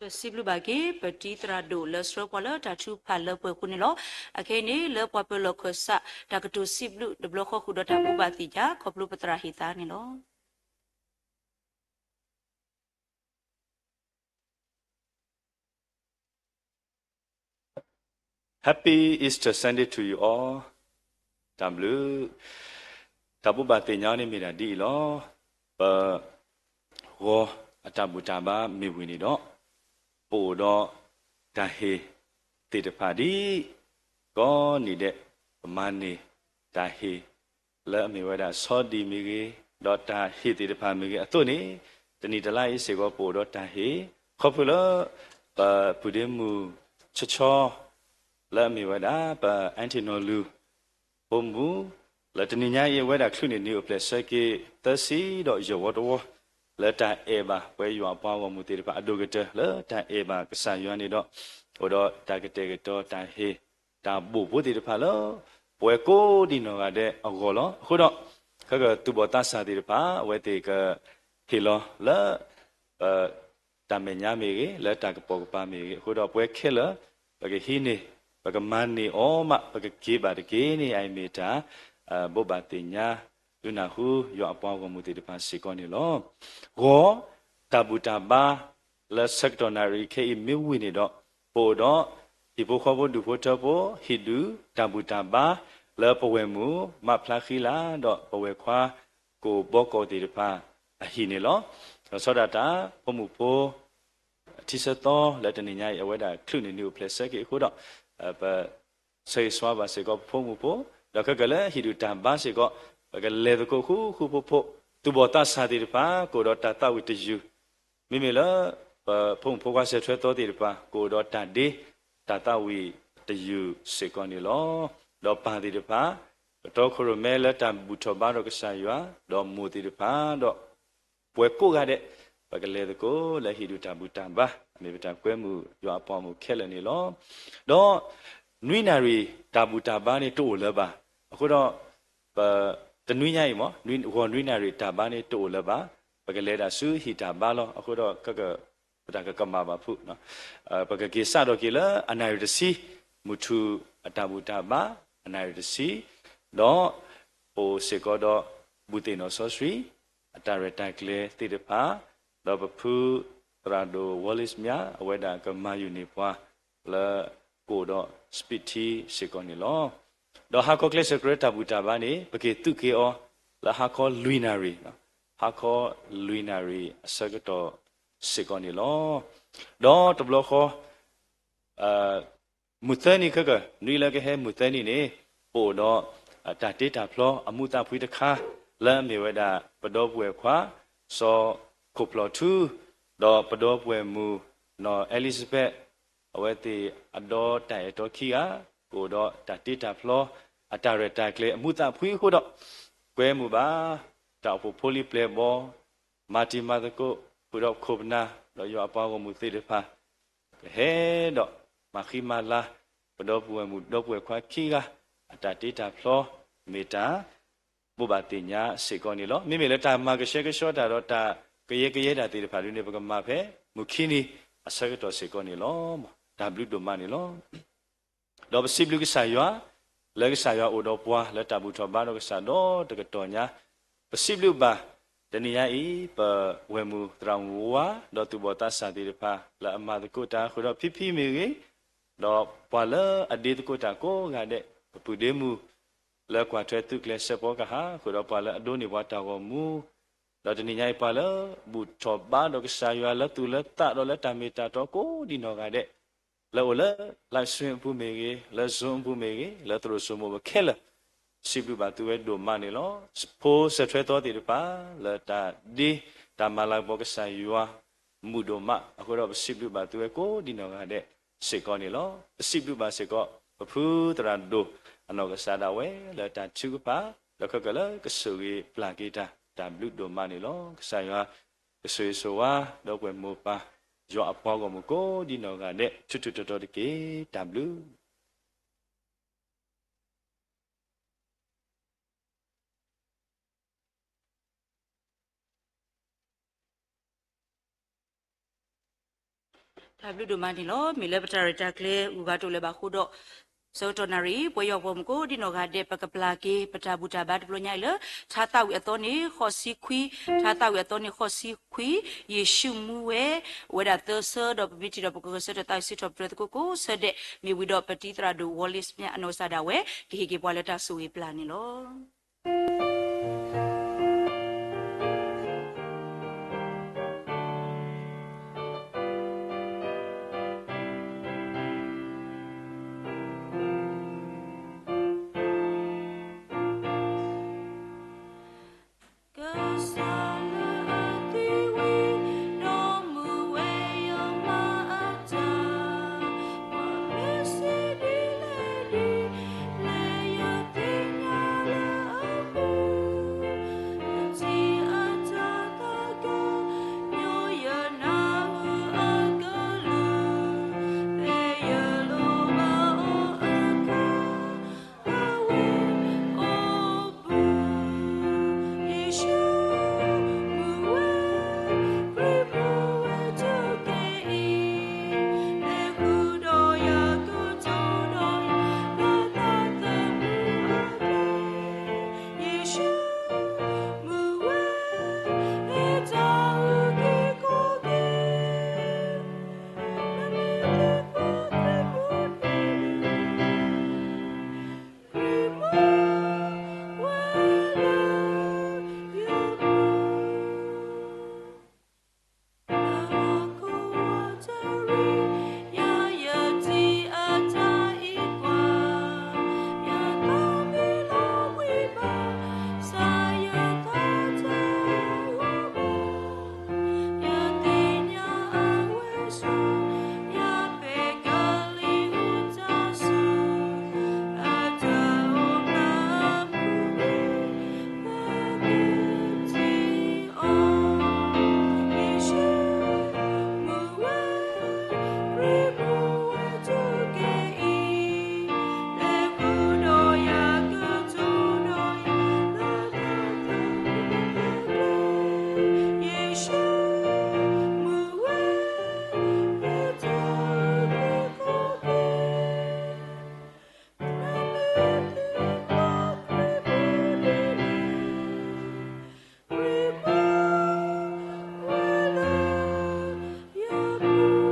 ပစံးဘျုးဘၣ်က့ၤ ပတံၤသရၣ်ဒိၣ်လၢဆှၢပှၤလၢတၢ်ထုကဖၣ်လၢပှဲၤအဃိန့ၣ်လီၤ. အခဲအံၤန့ၣ် လၢပှၤပၢၤလီၢ်ခၢၣ်စး တၢ်ကတိၤစံးဘျုးတဘျီဃီဃုာ်ဒီးတၢ်ဘိးဘၣ်သ့ၣ်ညါ ခီဖျိပသရၣ်ဟ့ၣ်သါန့ၣ်လီၤ. Happy Easter Sunday to you all. တၢ်ဘျုး, တၢ်ဘိးဘၣ်သ့ၣ်ညါန့ၣ်မ့ၢ်ဒၣ်ဒ်အံၤလီၤ. ပ ဂီၤအတၢ်ဘူၣ်တၢ်ဘါမ့ၢ်ဝံၤန့ၣ်ဒီး, ပအိၣ်ဒီးတၢ်ဟ့ၣ်သ့ၣ်တဖၣ်ဒ်ကိးနံၤဒဲး, ပမၤန့ၢ်တၢ်ဟ့ၣ်လၢအမ့ၢ်ဝဲဒၣ်ဆီဒံၣ်မ့ၢ်ဂ့ၤ, ဒီးတၢ်ဟ့ၣ်သ့ၣ်တဖၣ်မ့ၢ်ဂ့ၤအသိးန့ၣ်, တနံၣ်တလါအံၤစ့ၢ်ကီးပအိၣ်ဒီးတၢ်ဟ့ၣ်, ခီဖျိလၢ ပပုၢ်ဒ့မုၣ်ဆီဆီ လၢအမ့ၢ်ဝဲဒၣ် ပအဲၣ်ထံၣ်နီၢ်လူၢ် ဖိမုၣ်, လၢတနံၤညါအံၤအဝဲဒၣ်ချုးန့ၢ်နံၣ်အိၣ်ဖျဲၣ်ဆၢက့ၤသၢဆံဒီးယဲၢ်ဝီတဝီ, လၢတၢ်အဲၣ်ဘၣ်ပှၤယွၤအပှၤဂီၢ်မုၢ်သ့ၣ်တဖၣ်အဒိၣ်ကတၢၢ်လၢတၢ်အဲၣ်ဘၣ်ကစၢ်ယွၤန့ၣ်ဒီး, အိၣ်ဒီးတၢ်ကတဲာ်ကတီၤတၢ်ဟ့ၣ်တၢ်ဘိၣ်ဖိသ့ၣ်တဖၣ်လၢ ပဝဲကိးဒံနီၢ်ဂၤဒဲးအဂီၢ်လီၤ. အဃိဒီး ခဲကသူၣ်ဘီၣ်သးစၢ်သ့ၣ်တဖၣ် အဝဲသ့ၣ်ကဟ့ၣ်လီၤလၢ ပ တၢ်မဲာ်ညါမ့ၢ်ဂ့ၤ, လၢတၢ်ကပိာ်ကပၤမ့ၢ်ဂ့ၤ, အဃိဒီးပဝဲခဲလၢာ် ပကဟံးန့ၢ်, ပကမၤန့ၢ်အီၤမး ပကက့ၤဘၣ်တက့ၢ်န့ၣ် အအံၤမ့ၢ်တၢ် ဘိးဘၣ်သ့ၣ်ညါ ဒုးနၢ်ဟူယွၤအပှၤဂီၢ်မုၢ်သ့ၣ်တဖၣ်စ့ၢ်ကီးန့ၣ်လီၤ. ဂီၤ တၢ်ဘူၣ်တၢ်ဘါ လၢဆၢကတီၢ်နၣ်ရံၣ်ခဲအံၤမ့ၢ်ဝံၤန့ၣ်ဒီး, ပအိၣ်ဒီး ဟံၣ်ဖိဃီဖိဒူၣ်ဖိထၢဖိ ဟံၣ်ဒူၣ်တၢ်ဘူၣ်တၢ်ဘါ လၢပဝဲၢ်မုၢ် မးဖျါဃံလၤ ဒီးပဝဲၢ်ခွါ ကိၣ်ဘီကီၢ်သ့ၣ်တဖၣ်အဟံၣ်န့ၣ်လီၤ. ဒီးဆီဒၣ်တၢ် ဖိမုၣ်ဖိ ထံဆၢသီလၢတနံၤညါအံၤ အဝဲဒၣ်ချုးန့ၢ်နံၣ်အိၣ်ဖျဲၣ်ဆၢက့ၤအဃိဒီး, ပ ဆၢဂ့ၤဆှါဘၣ်စ့ၢ်ကီးပဖိမုၣ်ဖိ, ဒီးခဲကလၢဟံၣ်ဒူၣ်တၢ်ဘါစ့ၢ်ကီး, ပကလဲၤသကိးဃူဃူဖိးဖိး, သူၣ်ဘီၣ်သးစၢ်သ့ၣ်တဖၣ် ကအိၣ်ဒီးတၢ်သးဝံၣ်တယုၢ်, မ့မ့ၢ်လၢ ပဖိမုၣ်ဖိခွါဆဲးထွဲသီသ့ၣ်တဖၣ် ကအိၣ်ဒီးတၢ်ဒ့ တၢ်သးဝံၣ်တယုၢ်စ့ၢ်ကီးန့ၣ်လီၤ. ဒီးပၢ်သ့ၣ်တဖၣ် ကတီခိၣ်ရိၣ်မဲလၢတၢ်ဘူၣ်ထီၣ်ဘါဒီးကစၢ်ယွၤ, ဒီးမိၢ်သ့ၣ်တဖၣ်ဒီး ပဝဲကိးဂၤဒဲး ပကလဲၤသကိးလၢဟံၣ်ဒူၣ်တၢ်ဘူၣ်တၢ်ဘါ, အမ့ၢ်ပတၢ်ကွဲမုာ်ယွၤအပှၤမုၣ်ခဲလၢာ်န့ၣ်လီၤ. ဒီး နွံနၣ်ရံၣ်တၢ်ဘူၣ်တၢ်ဘါန့ၣ်တအိၣ်လၢၤဘၣ်. အဃိဒီး ပ တနွံညါအံၤမ့ၢ် ဂီၤနွံနၣ်ရံၣ်တၢ်ဘါန့ၣ်တအိၣ်လၢၤဘၣ်. ပကလဲၤဒၣ်ဆူဟံၣ်တၢ်ဘါလီၤ. အဃိဒီး ပတၢ်ကကမၣ်ဘၣ်ဖုး ပကက့ၤစးထီၣ်က့ၤလၢအနၣ်ရံၣ်တဆံ, မုၢ်ထူၣ်အတၢ်ဘူၣ်တၢ်ဘါ အနၣ်ရံၣ်တဆံ, ဒီး ပအိၣ်စ့ၢ်ကီးဒီး ဘူၣ်သ့ၣ်နီၣ်စီဆှံ အတၢ်ရဲၣ်တၢ်ကျဲၤသ့ၣ်တဖၣ်, ဒီးပဖုသရၣ်ဒိၣ် Wallace Mya အဝဲဒၣ်ကမၤယုၢ်န့ၢ်ပှၤ လၢကအိၣ်ဒီး speech စ့ၢ်ကီးန့ၣ်လီၤ. ဒီးဟါခီကျဲးစၢးကြၢးတၢ်ဘူၣ်တၢ်ဘါန့ၣ် ပက့ၤသုးက့ၤအီၤ လၢဟါခီလွံၢ်နၣ်ရံၣ်, ဟါခီလွံၢ်နၣ်ရံၣ်အဆၢကတီၢ်စ့ၢ်ကီးန့ၣ်လီၤ. ဒီးတဘျီဃီ မုၢ်သၢနံၤခဲကၢၢ် နွံလၢကဟဲမုၢ်သၢနံၤန့ၣ် ပအိၣ်ဒီး တၢ်တ့တၢ်ဖျီအမူးသးဖှံတခါ လၢအမ့ၢ်ဝဲဒၣ် ပဒီပုၢ်ဝဲၢ်ခွါ စီၤခိၣ်ဖျီၣ်ထူ ဒီးပဒီပုၢ်ဝဲၢ်မုၣ် နီၢ်အဲလံၡဘဲး အဝဲသ့ၣ်အဒီတၢ်အဲၣ်တီခံဂၤ ကအိၣ်ဒီးတၢ်တ့တၢ်ဖျီ အတၢ်ရဲၣ်တၢ်ကျဲၤအမူးသးဖှံအဃိဒီး ကွဲမုာ်ဘၣ် တၢ်အိၣ်ဖှိၣ်ဖိလံၤပျဲၢ်ဘီ မၤတံၤမၤသကိး ဃုာ်ဒီးခိၣ်ပနၢ် ဒီးယွၤအပှၤဂီၢ်မုၢ်သ့ၣ်တဖၣ် ကဟဲဒီးမၤဃံမၤလၤ ပဒီပုၢ်ဝဲၢ်မုၣ်ဒီပုၢ်ဝဲၢ်ခွါခံဂၤ အတၢ်တ့တၢ်ဖျီ မ့ၢ်တၢ်ဘိးဘၣ်သ့ၣ်ညါစ့ၢ်ကီးန့ၣ်လီၤ. မ့မ့ၢ်လၢတၢ်မၤကဆှဲကဆှီတၢ်ဒီးတၢ်ကယဲၢ်ကယဲၢ်တၢ်သ့ၣ်တဖၣ်ဒ်န့ၣ် ပကမၤဖဲမုၢ်ခံနံၤအဆၢကတီၢ်စ့ၢ်ကီးန့ၣ်လီၤ. တၢ်ဘျုးဒိၣ်မးန့ၣ်လီၤ. ဒီးပစံးဘျုးကစၢ်ယွၤ လၢကစၢ်ယွၤအိၣ်ဒီးပှၤလၢတၢ်ဘူၣ်ထီၣ်ဘါဒီးကစၢ်ဒီတကတီၢ်ညါ, ပစံးဘျုးဘၣ် တနံၤညါအံၤ ပဝဲၢ်မုၣ်သရၣ်မုၣ်ဝါ ဒီးသူၣ်ဘီၣ်သးစၢ်သ့ၣ်တဖၣ် လၢအမၤသကိးတၢ်ဃုာ်ဒီးဖံဖံမ့ၢ်ဂ့ၤ, ဒီးပှၤလၢအဒ့သကိးတၢ်ကိးဂၤဒဲး, ပပုၢ်ဒ့မုၣ် လၢကွၢ်ထွဲသုးကျဲၤစဲးဖီကဟၣ် ဃုာ်ဒီးပှၤလၢအဒိးန့ၢ်ပှၤတၢ်ဂီၤမူ, ဒီးတနံၤညါအံၤပှၤလၢဘူၣ်ထီၣ်ဘါဒီးကစၢ်ယွၤလၢသူၣ်လၢသးဒီးလၢတၢ်မ့ၢ်တၢ်တီကိးဒံနီၢ်ဂၤဒဲး, လၢအိၣ်လၢ live stream အပူၤမ့ၢ်ဂ့ၤ, လၢ Zoom အပူၤမ့ၢ်ဂ့ၤ, လၢသရိာ်စိမိၣ်ပခဲလၢာ်, စံးဘျုးဘၣ်သုဝဲဒိၣ်မးန့ၣ်လီၤ. ဖိဆဲးထွဲသီသ့ၣ်တဖၣ် လၢတၢ်ဒ့တၢ်မၤလၤကပီၤကစၢ်ယွၤ မုာ်ဒိၣ်မး, အဃိဒီးပစံးဘျုးဘၣ်သုဝဲကိးဒံနီၢ်ဂၤဒဲးစ့ၢ်ကီးန့ၣ်လီၤ. ပစံးဘျုးဘၣ်စ့ၢ်ကီး ပဖုသရၣ်ဒိၣ်အနီၢ်ကစၢ်ဒၣ်ဝဲလၢတၢ်ထုကဖၣ်, ဒီးခဲကၢၢ်လၢကဆိၣ်ဂ့ၤပျၢ်က့ၤတၢ်, တၢ်ဘျုးဒိၣ်မးန့ၣ်လီၤ. ကစၢ်ယွၤကဆိၣ်ဂ့ၤဆိၣ်ဝါ ဒီပုၢ်ဝဲၢ်မိၢ်ပၢ် ယွၤအပှၤဂီၢ်မုၢ်ကိးဒံနီၢ်ဂၤဒဲး ထူးထူးတီၤတီၤတက့ၢ်. တၢ်ဘျုး တၢ်ဘျုးဒိၣ်မးန့ၣ်လီၤ. မ့ၢ်လၢပတၢ်ရဲၣ်တၢ်ကျဲၤဂုၤဂၤတအိၣ်လၢၤဘၣ်အဃိဒီး, ဆၢကတီၢ်နၣ်ရံၣ် ပဝဲယွၤပှၤမုၣ်ကိးဒံနီၢ်ဂၤဒဲး ပကပျၢ်က့ၤ ပတၢ်ဘူၣ်တၢ်ဘါတဘျီညါအံၤလၢ ထါသးဝံၣ်အသီန့ၣ် ဃိးဆံခွံ, ထါသးဝံၣ်အသီန့ၣ် ဃိးဆံခွံ, ယ့ၣ်ၡူးမူဝဲ, အိၣ်ဝဲဒၣ်သၢဆၢဒီး ပမ့ၢ်ထံၣ်ဒီးပကဂဲၤဆၢထၢၣ်သးဝံၣ်စံးထီၣ်ပတြၢၤသကိးကိးဆၢဒဲး, မ့ၢ်ဝံၤဒီးပတံၤသရၣ်ဒိၣ် Wallace မၠးအနီၢ်ကစၢ်ဒၣ်ဝဲ ကဟ့ၣ်က့ၤပှၤလၢတၢ်ဆိၣ်ဂ့ၤပျၢ်န့ၣ်လီၤ. ကစၢ်လၢအသံဝံၤ ဒီးမူဝဲယမၤအတၢ်, ပှၤမ့ၢ်စံးဒ်လဲၣ်ဒ်လဲၣ် လၢယသ့ၣ်ညါလၢအဃိ, ယထံၣ်အတၢ်သးကညီၤ ယနၢ်ဟူအကလုၢ်, ဖဲယလိၣ်ဘၣ်အီၤအခါ အဝဲအိၣ်ဘှံး, ယ့ၣ်ၡူးမူဝဲ, ခရံာ်မူဝဲ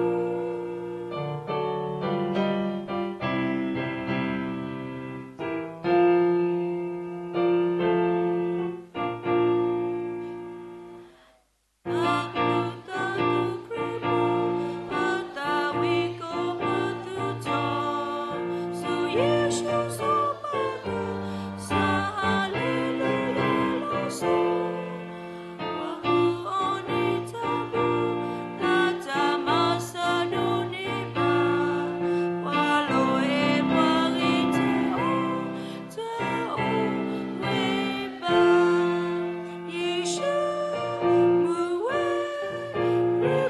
တက့ၢ်အံၤ, လဲၤဃုာ်ဒီးယၤ ကတိၤဒီးယၤလၢတၢ်သးသမူ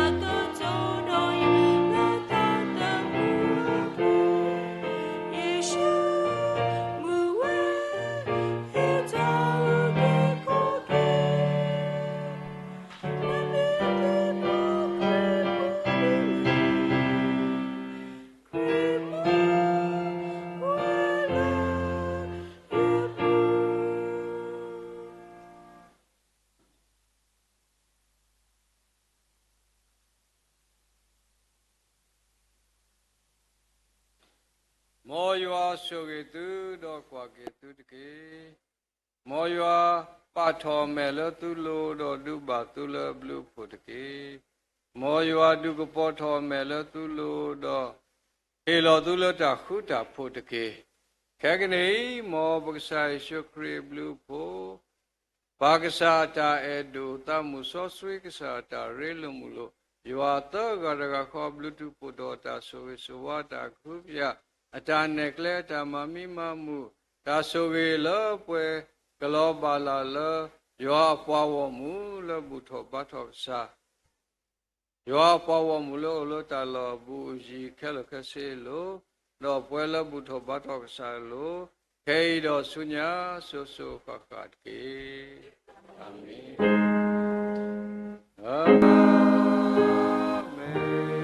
အကျဲ, ယ့ၣ်ၡူးမူဝဲ, ဟ့ၣ်တၢ်အုၣ်က့ၤခီၣ်က့ၤ မ်ယွၤဆိၣ်ဂ့ၤသု ဒီးကွၢ်က့ၤသုတက့ၢ်. မ်ယွၤပာ်ထီၣ်အမဲာ်လၢသုလိၤ ဒီးဒုးဘၣ်သုလၢအဘျုးအဖှိၣ်တက့ၢ်. မ်ယွၤဒုးကပီၤထီၣ်အမဲာ်လၢသုလိၤ ဒီးဟ့ၣ်လီၤသုလၢတၢ်ဃူတၢ်ဖိးတက့ၢ်. ခဲကနံၣ်အံၤ မ်ပကစၢ်ယ့ၣ်ၡူးခရံာ်အဘျုးအဖှိၣ်, ပၢ်ကစၢ်အတၢ်အဲၣ်ဒိၣ်, သးမုၣ်စီဆှံကစၢ်အတၢ်ရ့လိာ်မုာ်လိာ်, ယွၤသၢဂၤတဂၤဃီ ဘျုးထူးဖှိၣ်ထီၣ် တၢ်ဆိၣ်ဂ့ၤဆိၣ်ဝါ, တၢ်ကဟုကယာ်, အတၢ်နဲၣ်ကျဲ, အတၢ်မၤမံမၤမုာ်, တၢ်ဆိၣ်ဂ့ၤလၢပှဲၤကလီၤဘၣ်လၢ်လၢ ယွၤအပှၤဂီၢ်မုၢ်လၢဘူၣ်ထီၣ်ဘါထီၣ်ကစၢ် ယွၤအပှၤဂီၢ်မုၢ်လၢအိၣ်လၢတၢ်လီၢ်အဘူးအယံၤခဲလၢာ်ခဲဆ့အလိၤ, ဒီးပှဲၤလၢဘူၣ်ထီၣ်ဘါထီၣ်ကစၢ်အလိၤ, ခဲအံၤဒီးဆူညါစိၤစိၤဃၣ်ဃၣ်တက့ၢ်. အၤမ့ၣ်. အၤမ့ၣ်.